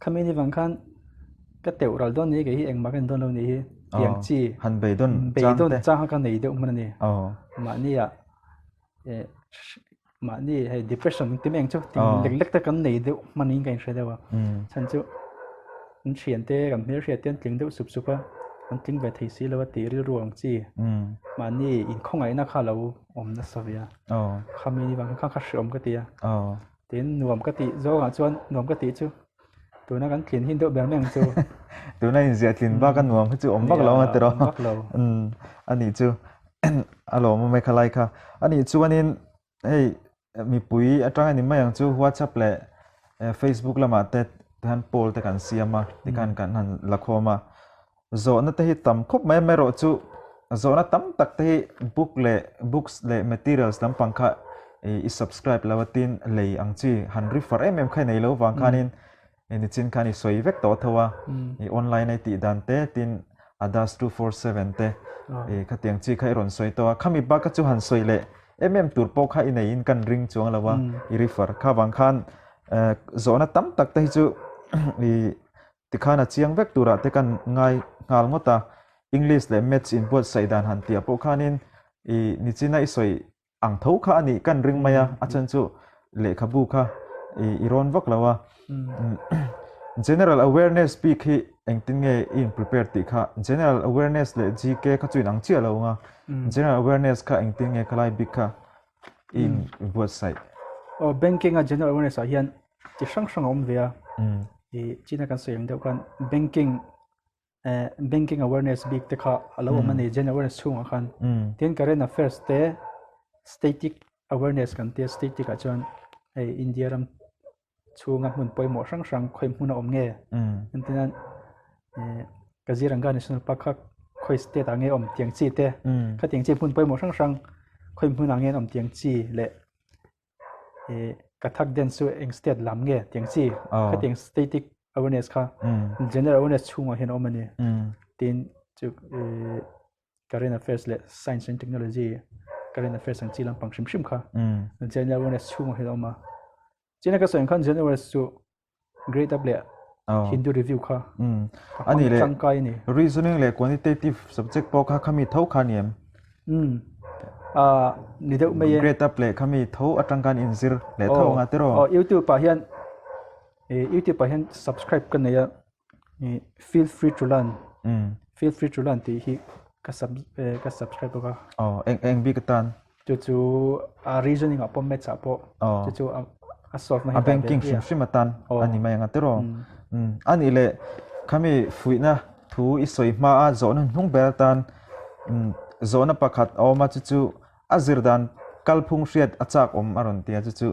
khami ni vang khan ka teuh ral dawn ni kei hi engmah ka en dawn lo ni hi tiang chi han beidawn beidawn chang kha ka nei deuh hman a ni mahni ah Mahni hei depression ti mai ang chu ting lek lek te kan nei deuh hmanin ka inhre deuh a. Chhan chu An thiante kan hmelhriat te an tling deuh sup sup a, an tling ve thei si lo a tih rilru ang chi. Mahni inkhawngaihna kha a lo awm nasa ve a, khami ni vang khan kha hreawm ka ti a. Tin, nuam ka tih zawngah chuan nuam ka tih chu tuna kan tlin hin deuh ber mai ang chu. Tuna inziah tlin bak a nuam hi chu awm vak lo ang a tiraw? Awm vak lo. A nih chu a lawmawm e khalai kha. A nih chuanin hei mipui atang a ni mai ang chu WhatsApp leh Facebook lamah te hian poll te kan siam a tikhan kan han la khawm a zawhna te hi tam khawp mai amaherawh chu zawhna tam tak te hi book leh books leh materials lampang kha i subscribe lo a tin lei ang chi han refer em em kha i nei lo vang khanin Nichin khan i sawi vek tawh tho a, i online a i tih dan te tin Adas 247 te i khatiang chi kha i rawn sawi tawh a, khami bak chu han sawi leh em em tur pawh kha i nei in kan ring chuang lo a, i refer kha vang khan zawhna tam tak te hi chu i tikhan a chiang vek turah te kan ngai nghal ngawt a, English leh Maths inbuatsaih dan han tih ah pawh khanin i nichina i sawi ang tho kha a nih kan ring mai a, a chhan chu lehkhabu kha i rawn vak lo a. General awareness bik hi engtin nge i in prepare tih kha general awareness leh GK kha chu inang chiah lo ang a, general awareness kha engtin nge khalai bik kha i in buatsaih? Aw banking a general awareness ah hian chi hrang hrang a awm ve a, i china kan sawi ang deuh khan banking Banking awareness bik te kha a lo awm a ni general awareness chhungah khan. Tin current affairs te static awareness kan tia static ah chuan hei India ram chhunga hmun pawimawh hrang hrang khawi hmun a awm nge entirnan Kaziranga national park kha khawi state ah nge awm tiang chi te khatiang chi hmun pawimawh hrang hrang khawi hmunah nge an awm tiang chi leh Kathak dance chu eng state lam nge tiang chi khatiang static awareness kha general awareness chhungah hian a awm a ni. Tin chu current affairs leh science and technology current affairs ang chi lampang hrim hrim kha general awareness chhungah hian a awm a. China ka sawi ang khan general awareness chu Grade up leh Hindu review kha a ni leh tangkai a ni. Reasoning leh quantitative subject pawh kha khami tho kha ni em? A ni deuh mai e. Grade up leh khami tho atang khan inzir leh tho anga tiraw? Aw YouTube ah hian YouTube ah hian subscribe ka nei a feel free to learn feel free to learn tih hi ka sub ka subscribe bawk a. Aw eng eng bik atan? Chu chu a reasoning ah pawh maths ah pawh chu chu a solve na hi a banking hrim hrim atan a ni mai ang a tiraw. A nih leh khami fuihna thu i sawi hma a zawhna hnung ber atan zawhna pakhat a awm a chu chu a zir dan kalphung hriat a chak awm a rawn ti a chu chu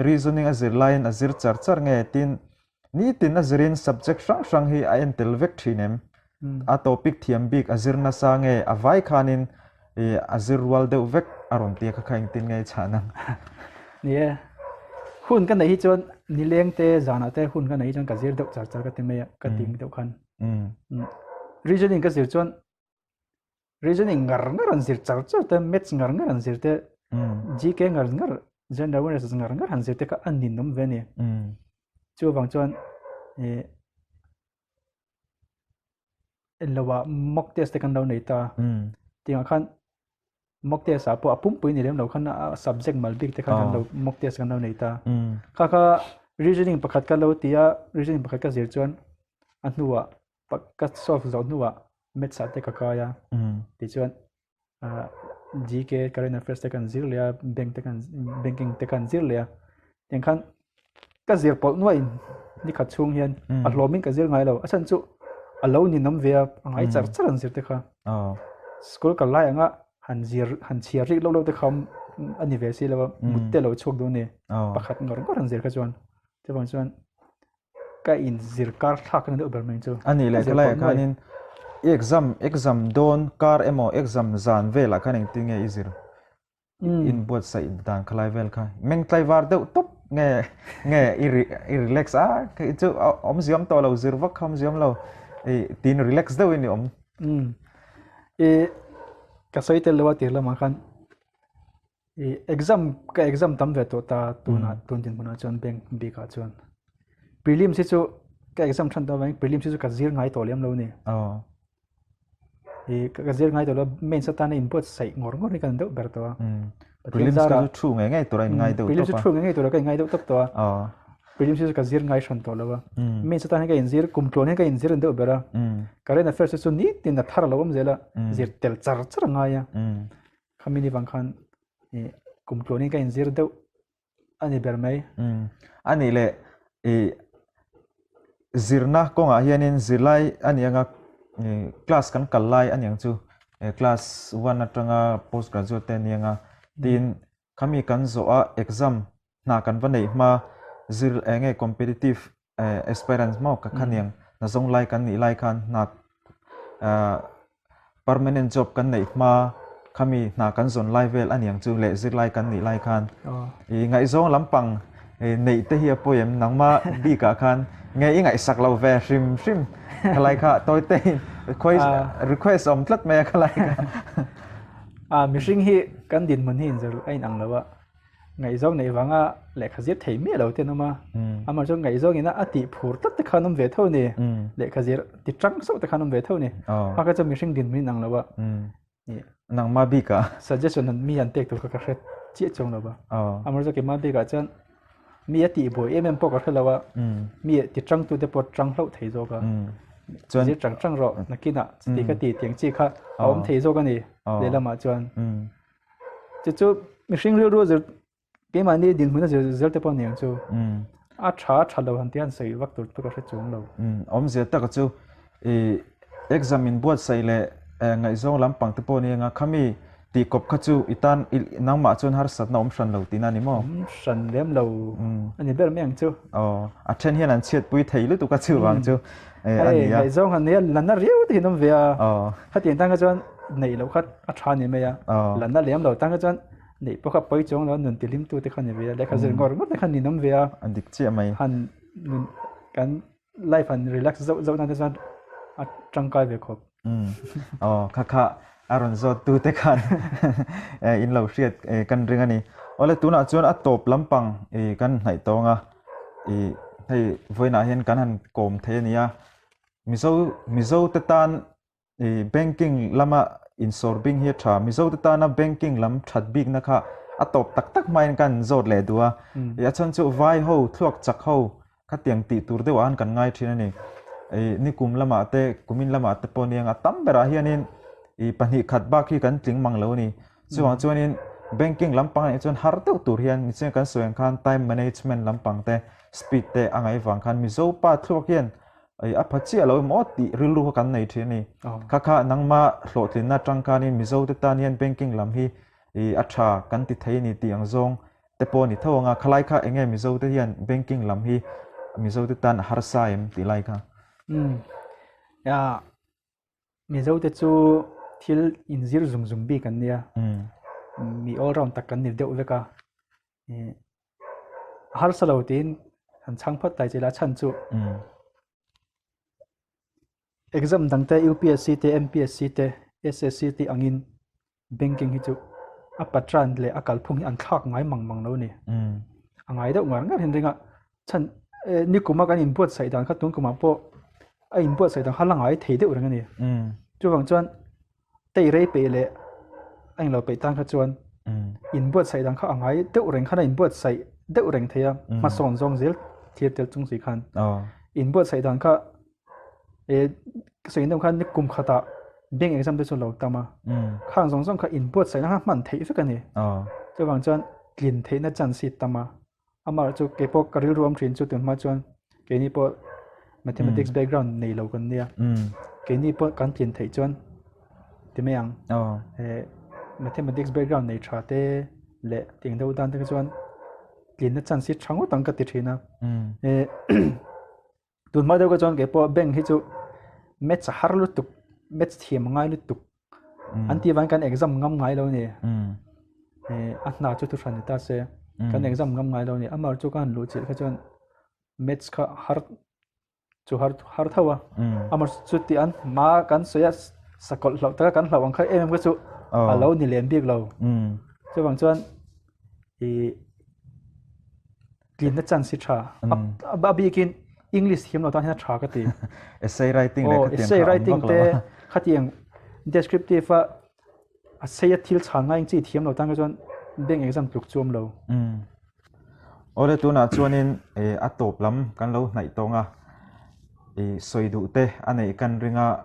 reasoning a zir laiin a zir char char nge tin Nitin a zirin subject hrang hrang hi a en tel vek thin em? A topic thiam bik a zir nasa nge a vai khanin a zir rual deuh vek a rawn tia kha kha engtin nge i chhan ang? Ni e, hun ka neih hi chuan nileng te zanah te hun ka neih hi chuan ka zir deuh char char ka ti mai a, ka ting deuh khan. Reasoning ka zir chuan reasoning ngar ngar an zir char char te, maths ngar ngar an zir te, GK ngar ngar, general awareness ngar ngar han zir te kha a ninawm ve a ni. Chuvang chuan ih englo ah mock test te kan lo nei ta. Tiangah khan mock test ah pawh a pumpui ni lem lo khan a subject mal bik te khan kan lo mock test kan lo nei ta. Kha kha reasoning pakhat ka lo ti a, reasoning pakhat ka zir chuan a hnuah ka solve zawh hnuah maths ah te ka kai a tichuan GK current affairs te kan zir leh a bank te kan banking te kan zir leh a tiang khan ka zir pawlh nuaih in ni khat chhung hian a hlawm in ka zir ngai lo a chhan chu a lo ninawm ve a a ngai char char an zir te kha school kal lai anga han zir han chhiar rik loh loh te kha a ni ve si lo a mut te a lo chhuak dawn a ni pakhat ngawr ngawr an zir kha chuan chuvang chuan ka in zir kar thlak na deuh ber mai chu. A nih leh khalai ah khanin i exam exam dawn kar emaw exam zan velah khan engtin nge i zir in buatsaih dan khalai vel kha meng tlaivar deuh tawp nge nge i i relax a kei chu awmzia awm tawh lo zir vak kha awmzia awm lo i tin relax deuhin i awm. I ka sawi tel lo a tir lamah khan I exam ka exam tam ve tawh ta tunah tun dinhmunah chuan bank bikah chuan prelims hi chu ka exam than tawh avangin prelims hi chu ka zir ngai tawh lem lo a ni. I ka zir ngai tawh lo mains atana inbuatsaih ngawr ngawr hi ka ni deuh ber tawh a. Prelims kha chu thu ngei ngei tura in ngai deuh tawp a. Prelims chu thu ngei ngei tura ka in ngai deuh tawp tawh a. Prelims hi chu ka zir ngai hran tawh lo a. Mains atan hian ka inzir, kum tluan hian ka inzir deuh ber a. Current affairs hi chu nitin a thar a lo awm zel a, zir tel char char a ngai a. Khami ni vang khan kum tluan hian ka inzir deuh a ni ber mai. A nih leh i zirna kawngah hianin zirlai a ni anga class kan kal lai a ni ang chu class one atanga post graduate te a ni anga tin khami kan zawh a exam hna kan va neih hma zir eng nge competitive aspirants maw ka kha niang hna zawng lai kan nih lai khan hna permanent job kan neih hma khami hna kan zawn lai vel a niang chu leh zirlai kan nih lai khan i ngaihzawng lampang neih te hi a pawi em nangma bikah khan nge i ngaihsak lo ve hrim hrim khalai kha tawi te in request awm tlat mai a khalai kha. A mihring hi kan dinhmun hi inzir a inang lo a. Ngaihzawng neih vanga lehkha zir thei miah lo te an awm a, amah chuan ngaihzawng ina a tih phur tlat te khan awm ve tho a ni, lehkha zir ti tang sauh te khan awm ve tho a ni. A kha chuan mihring dinhmun in ang lo a. Nangmah bikah? Suggestion an mi an pek tur kha ka hre chiah chuang lo va. Amah chu keimah bikah chuan mi a tih buai em em pawh ka hre lo a, mi ti tang tu te pawh tang hlauh thei zawk a. Zir tang tang rawh nakinah chuti ka ti tiang chi kha a awm thei zawk a ni lehlamah chuan. Chu chu mihring rilru zir keimahni dinhmun a zir zel te pawh a ni ang chu. A tha a tha lo han tih a han sawi vak tur chu ka hre chuang lo. Awmzia taka chu i exam in buatsaih leh ngaihzawng lampang te pawh a ni anga khami tih kawp kha chu i tan nangmah chuan harsatna awm hran lo tihna a ni maw? Awm hran lem lo a ni ber mai ang chu. Aw a then hian an chhiatpui thei lutuk a chuvang chu a ni a. Hei ngaihzawng han nia la na riau te hi an awm ve a. Khatiang tan kha chuan neih loh kha a tha ni mai a, lanna lem lo tan kha chuan neih pawh kha pawi chuang lo a, nun tihlim tu te kha ni ve a, lehkha zir ngawr ngawr te kha ninawm ve a. A dik chiah mai. Han nun kan life han relax zauh zauh nan te chuan a tangkai ve khawp. Aw kha kha a rawn zawt tu te khan in lo hriat kan ring a ni. Awle tunah chuan a tawp lampang kan hnaih tawng a, hei vawiinah hian kan han kawm thei a nia. Mizo Mizo te tan I banking lama insawr bing hi a tha. Mizo te tana banking lam that bikna kha a tawp tak tak hmain kan zawt leh duh a. I a chhan chu vai ho, thluak chak ho khatiang tih tur deuh ah han kan ngai thin a ni. I nikum lamah te, kumin lamah te pawh nia tam berah hianin i pahnih khat bak hi kan tling mang lo a ni. Chuvang chuanin banking lampang ah chuan har deuh tur hian michiang kan sawi ang khan time management lampang te, speed te a ngaih vang khan Mizo pa thluak hian Ei a pha chiah lo emaw tih rilru kha kan nei thin a ni. Kha kha nangma hlawhtlinna atang khanin Mizo te tan hian banking lam hi i a tha kan ti thei a ni tih ang zawng te pawh a ni tho ang a. Khalai kha enge Mizo te hian banking lam hi Mizo te tan a harsa em tih lai kha. Umm ya Mizo te chu thil inzir zung zung bik an nia. Mi all round tak kan ni deuh vek a. A harsa lo tiin han chhang phawt tai che la chhan chu exam dang te UPSC te MPSC te SSC te angin banking hi chu a patran leh a kalphung hi an thlak ngai mang mang lo a ni. A ngai deuh ngar ngar hian ring a chhan nikuma kan inbuatsaih dan kha tun kumah pawh a inbuatsaih dan kha la ngai thei deuh reng a ni. Chuvang chuan Tei rei peih leh a englo peih tan kha chuan inbuatsaih dang kha a ngai deuh reng khan a inbuatsaih deuh reng thei a, hmasawn zawng zel thlir tel chung si khan. Inbuatsaih dan kha e sawi deuh khan kum khatah bank exam te chu lo tam a, khang zawng zawng kha inbuatsaihna kha hman theih vek a ni. Chuvang chuan tlin theihna chance hi tam a. Amah chu kei pawh ka rilru awm thin chu tunhma chuan keini pawh mathematics background nei lo kan nia keini pawh kan tlin theih chuan ti mai ang eh mathematics background nei tha te leh tih ang deuh dan te kha chuan tlinna chance hi tha ngawt ang ka ti thin a eh tunhma deuh kha chuan kei pawh bank hi chu maths a har lutuk maths thiam a ngai lutuk An tih vangin kan exam ngam ngai lo a ni. A hna chu thuhran ni ta se kan exam ngam ngai lo a ni. Amah chu ka han luh chilh kha chuan maths kha har chu har har tho a. Amah chu tih an hma kan sawi a sakawlh hlauh taka kan hlauh ang kha em em kha chu a lo ni lem bik lo. Chuvang chuan ih Tlinna chance hi tha. A bikin English thiam lo tan hian a tha ka ti. Essay writing leh khatiang essay writing te khatiang descriptive a a sei a thil chhan ngai ang chi thiam lo tan kha chuan bank exam tluk chu awm lo. Awle tunah chuanin a tawp lam kan lo hnaih tawng a, i sawi duh te a neih kan ring a,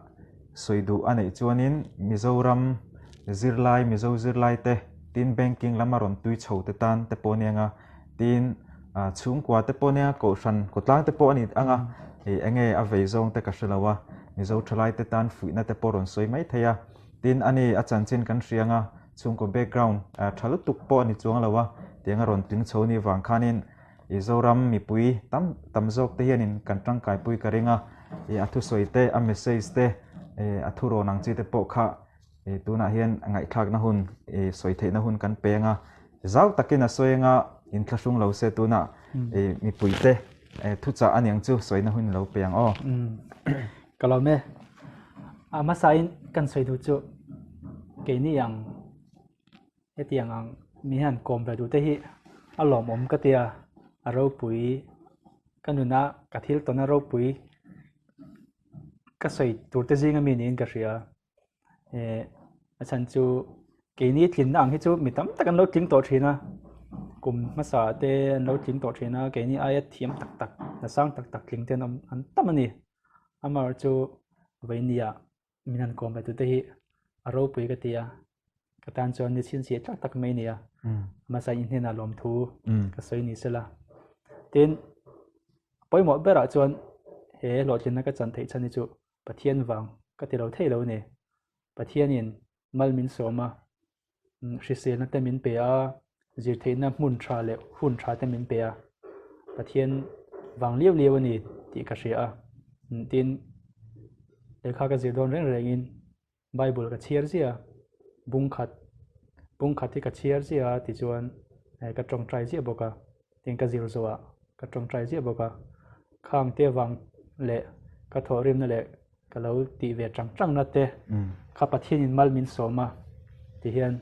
sawi duh a neih chuanin Mizoram zirlai, Mizo zirlai te tin banking lama rawn tui chho te tan te pawh a nia, tin chhungkua te pawh a nia, kohhran khawtlang te pawh a ni ang a, i enge a vei zawng te ka hre lo a, Mizo thalai te tan fuihna te pawh rawn sawi mai thei a, tin a ni a chanchin kan hria ang a. Chhungkaw background tha lutuk pawh a ni chuang lo a, tiang a rawn tling chho ni vang khanin i Zoram mipui tam tam zawk te hianin kan tangkaipui ka ring a, i a thusawi te, a message te, a thurawn ang chi te pawh kha i tunah hian ngaihthlakna hun, i sawi theihna hun kan peng a, zau takin a sawi anga inthlahrung lo se tunah i mipui te thuchah a niang chu sawina hun lo pe ang aw. Ka lawm e. A hmasain kan sawi duh chu keini ang hetiang ang mi hian kawm ve duh te hi a lawmawm ka tia a ropui ka nuna ka thil tawn a ropui ka sawi tur te zinga mi niin ka hria. Eh a chhan chu keini tlinna ang hi chu mi tam tak an lo tling tawh thin a kum hmasa te an lo tling tawh thin a keini aia thiam tak tak hna sang tak tak tling te an awm an tam a ni amaherawh chu vawinia min han kawm ve tute hi a ropui ka ti a ka tan chuan ni chhinchhiah tlak tak mai a ni a hmasa in hnenah lawmthu ka sawi ni sela tin pawimawh berah chuan he hlawhtlinna ka chan theih chhan hi chu Pathian vang ka ti lo thei lo ni. Pathianin mal min sawm a, hriselna te min pe a, zirtheihna hmun tha leh hun tha te min pe a, Pathian vang liau liau a ni tih ka hria a. Tin, lehkha ka zir dawn reng rengin Bible ka chhiar ziah a, bung khat bung khat hi ka chhiar ziah a tichuan ka tawngtai ziah bawk a, tin ka zir zawhah ka tawngtai ziah bawk a, khang te vang leh ka thawhrimna leh ka lo tih ve tang tangna te kha Pathianin mal min sawm a tihian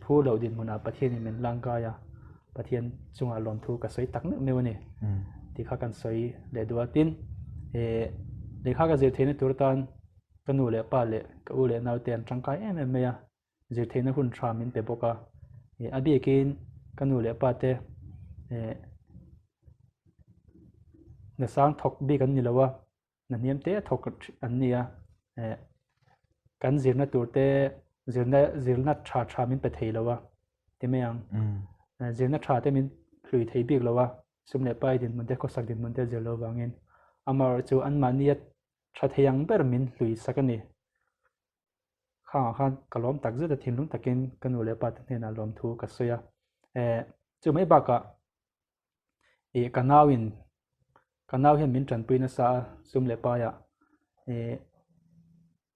phu loh dinhmunah Pathianin min langkai a, Pathian chungah lawmthu ka sawi tak meuh meuh a ni tih kha kan sawi leh duh a, tin lehkha ka zir theihna tur atan Ka nu leh pa leh ka u leh naute an tangkai em em mai a, zirtheihna hun tha min pe bawk a. A biakin ka nu leh pa te hna sang thawk bik an ni lo a, hna hniam te thawk an ni a. Kan zirna tur te zirna zirna tha tha min pe thei lo a ti mai ang. Zirna tha te min hlui thei bik lo a, sum leh pai dinhmun te khawsak dinhmun te zir lo vangin. Amaherawhchu anmahnia Tha thei ang ber min hlui sak a ni. Khangah khan ka lawm tak zet a, thinlung takin ka nu leh pa te hnenah lawmthu ka sawi a. Eh, chu mai bakah ih ka nauin, ka nau hian min tanpui nasa a sum leh paiah. Ih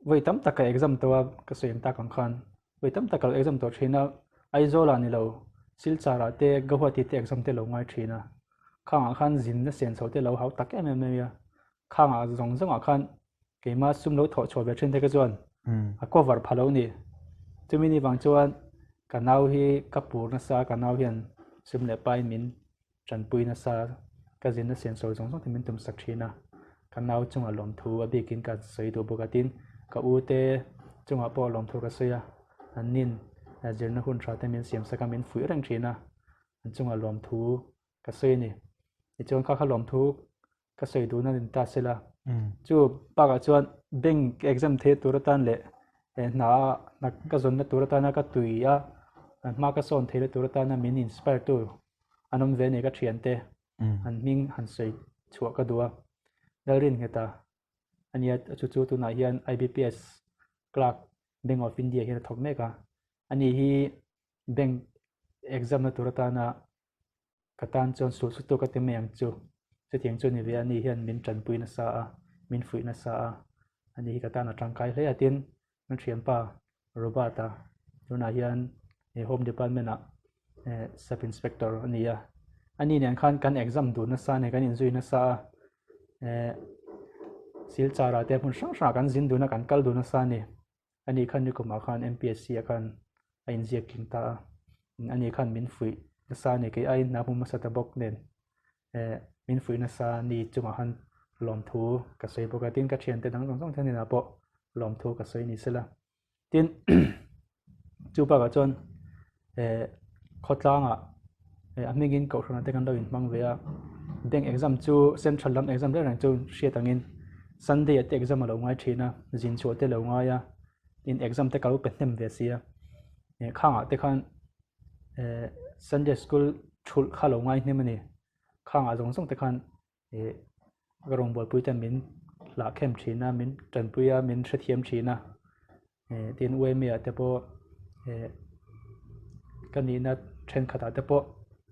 vawi tam tak ka exam tawh a, ka sawi ang tak ang khan. Vawi tam tak ka lo exam tawh thin a, Aizawlah ni lo, Silchar-ah te, Guwahati te exam te lo ngai thin a. Khangah khan zinna sen chho te lo hau tak em em mai a. Khangah zawng zawngah khan keimah sum lo thawh chhuah ve thin te kha chuan a cover pha lo ni. Chumi ni vang chuan ka nau hi ka pur nasa, ka nau hian sum leh pain min tanpui nasa, ka zinna senso zawng zawng te min tum sak thin a. Ka nau chungah lawmthu a bikin ka sawi duh bawk a, tin ka u te chungah pawh lawmthu ka sawi a, an nin zirna hun tha te min siam sak a, min fuih reng thin a, an chungah lawmthu ka sawi a ni. Tichuan kha kha lawmthu ka sawi duhna ni ta sela. Chu bakah chuan bank exam theih tur atan leh hna hna ka zawnna tur atana ka tui a hma ka sawn theihna tur atana min inspire tu an awm ve a ni ka thiante an hming han sawi chhuah ka duh a. Lalringheta a nia chu chu tunah hian IBPS clerk Bank of India hian a thawk mek a. Ani hi bank exam na tur atana Ka tan chuan sul chu tawk a ti mai ang chu. Chutiang chu ni ve a, ani hian min tanpui nasa a, min fuih nasa a, ani hi ka tan a tangkai hle a. Tin, kan thianpa Robert-a tunah hian he Home Department-ah Sub Inspector a ni a. Ani nen khan kan exam dun nasa a ni, kan inzui nasa a. Silchar-ah te hmun hrang hrangah kan zin dun a, kan kal dun nasa a ni. Ani khan nikumah khan MPSC ah khan a inziak tling ta a, ani khan min fuih nasa a ni, kei aiin hna hmu hmasa ta bawk nen eh min fuih nasa a ni chungah khan lawmthu ka sawi bawk a, tin ka thiante dang zawng zawng te hnenah pawh lawmthu ka sawi ni sela. Tin chu bakah chuan eh khawtlangah. A hmingin kohhranah te kan lo inhmang ve a, bank exam chu central lam exam reng reng chu hriat angin Sunday ah te exam a lo ngai thin a, zin chhuah te lo ngai a, tin exam te ka lo pe hnem ve si a, khangah te khan Sunday school thulh kha lo ngai hnem a ni, khangah zawng zawng te khan Ih ka rawngbawlpui ten min hlah khem thin a, min tanpui a, min hrethiam thin a. Ih tin UMA ah te pawh ih ka nihna thenkhatah te pawh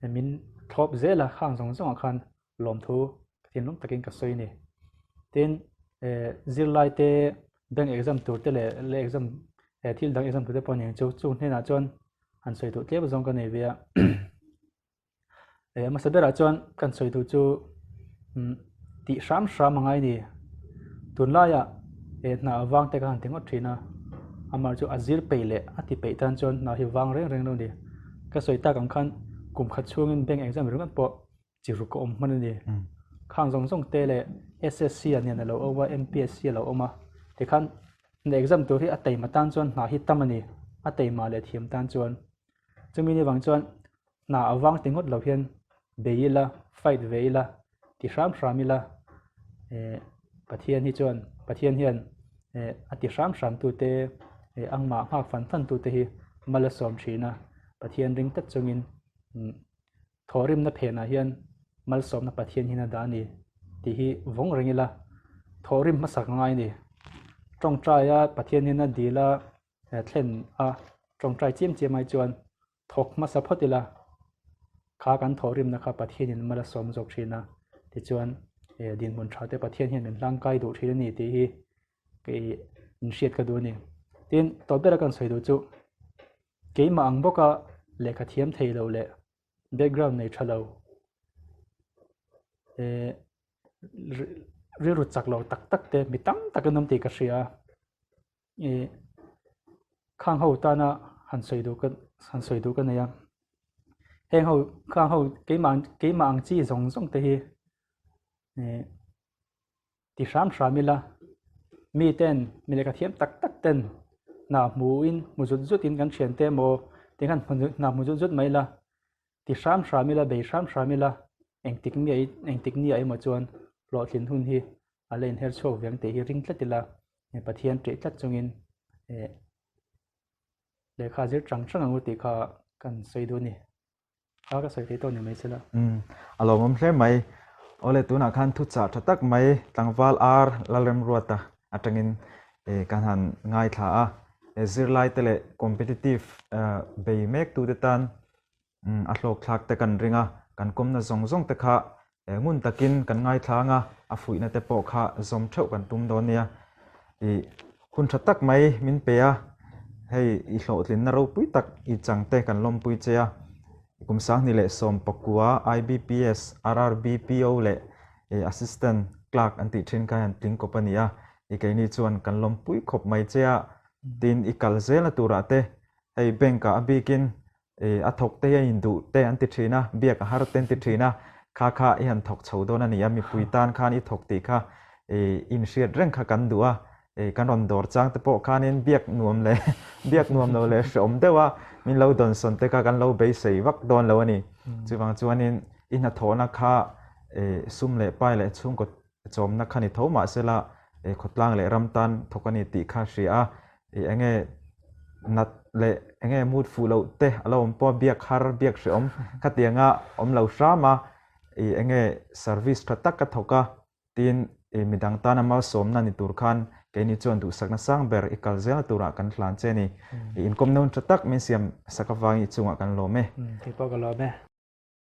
min thlawp zel a, khang zawng zawngah khan lawmthu ka thinlung takin ka sawi a ni. Tin ih zirlai te bank exam tur te leh leh exam thil dang exam tur te pawh a ni ang chu, chung hnenah chuan han sawi duh tlem zawng ka nei ve a. Eh hmasa berah chuan kan sawi duh chu umm tih hram hram a ngai a ni. Tunlaiah eh hna a vang te kha han ti ngawt thin a, amah chu a zir peih leh a ti peih tan chuan hna hi vang reng reng lo a ni. Ka sawi tak ang khan kum khat chhungin bank exam ringawt pawh chi ruk a awm hman a ni. Khang zawng zawng te leh SSC ah nen a lo awm a, MPSC a lo awm a, tikhan hna exam tur hi a taima tan chuan hna hi tam a ni, a taima leh thiam tan chuan. Chumi ni vang chuan hna a vang ti ngawt lo hian bei ila, fight ve ila, ti hram hram ila, eh Pathian hi chuan, Pathian hian eh a ti hram hram tute eh angmah nghak fan fan tute hi mal a sawm thin a, Pathian ring tlat chungin umm thawhrimna phenah hian malsawmna Pathian hian a dah a ni tih hi vawng reng ila, thawhrim hmasak a ngai a ni. Tawngtaia Pathian hian a dil a thlen a tawngtai chiam chiam ai chuan thawk hmasa phawt ila, kha kan thawhrimna kha Pathianin mal a sawm zawk thin a, tichuan dinhmun tha te Pathian hian min hlangkai duh thin a ni tih hi kei inhriat ka duh a ni. Tin, tawp bera kan sawi duh chu keimah ang bawka lehkha thiam thei lo leh background nei tha lo rilru chak lo tak tak te mi tam tak an awm tih ka hria a. Ih khang ho tana han sawi duh ka han sawi duh ka nei a heng ho khang ho keimah keimah ang chi zawng zawng te hi ih ti hram hram ila mi ten mi lehkha thiam tak tak ten hna hmuhin hmu zut zut in kan thian te emaw tikhan hna hmu zut zut mai ila ti hram hram ila bei hram hram ila engtik ni engtik ni ah emaw chuan hlawhtlin hun hi a la inher chhuak ve ang tih hi ring tlat ila Pathian ṭih tlat chungin eh lehkha zir chang chang ang u tih kha kan sawi duh a ni. Kha ka sawi thei tawh ni mai se la. Umm a lawmawm hle mai. Awle tunah khan thuchah tha tak mai tlangval ar Lalremruata atangin eh kan han ngaithla a. Zirlai te leh competitive bei mek tute tan A hlawkthlak te kan ring a, kan kawmna zawng zawng te kha ngun takin kan ngaithlang a, a fuihna te pawh kha zawm theuh kan tum dawn nia. I hun tha tak mai min pe a, hei i hlawhtlinna ropui tak i chang te kan lawmpui che a. Kum 2019 IBPS, RRBPO leh Assistant Clerk an tih thin kha hian tling kawp a ni a, i keini chuan kan lawmpui khawp mai che a, tin i kal zelna turah te hei bank ah a bikin Ih, a thawk te hi a induh te an ti thin a, biak a har te an ti thin a, kha kha i han thawk chho dawn a ni a, mipui tan khan i thawk tih kha ih inhriat reng kha kan duh a, ih kan rawn dawr chang te pawh khanin biak nuam leh biak nuam lo leh hreawm deuh a, min lo dawnsawn te kha kan lo beisei vak dawn lo a ni. Chuvang chuanin i hnathawhna kha ih sum leh pai leh chhungkaw chawmna kha ni tho mahsela khawtlang leh ram tan thawk a ni tih kha hria a, ih enge nat leh enge mood fuh loh te a lo awm pawh a biak har biak hrehawm khatianga awm lo hram a, ih enge service tha tak a thawk a tin ih midang tana malsawmna ni tur khan keini chuan duhsakna sang ber i kal zelna turah kan hlan che a ni. Ih inkawmna hun tha tak min siam sak avangin i chungah kan lawm e. Keipawh ka lawm e.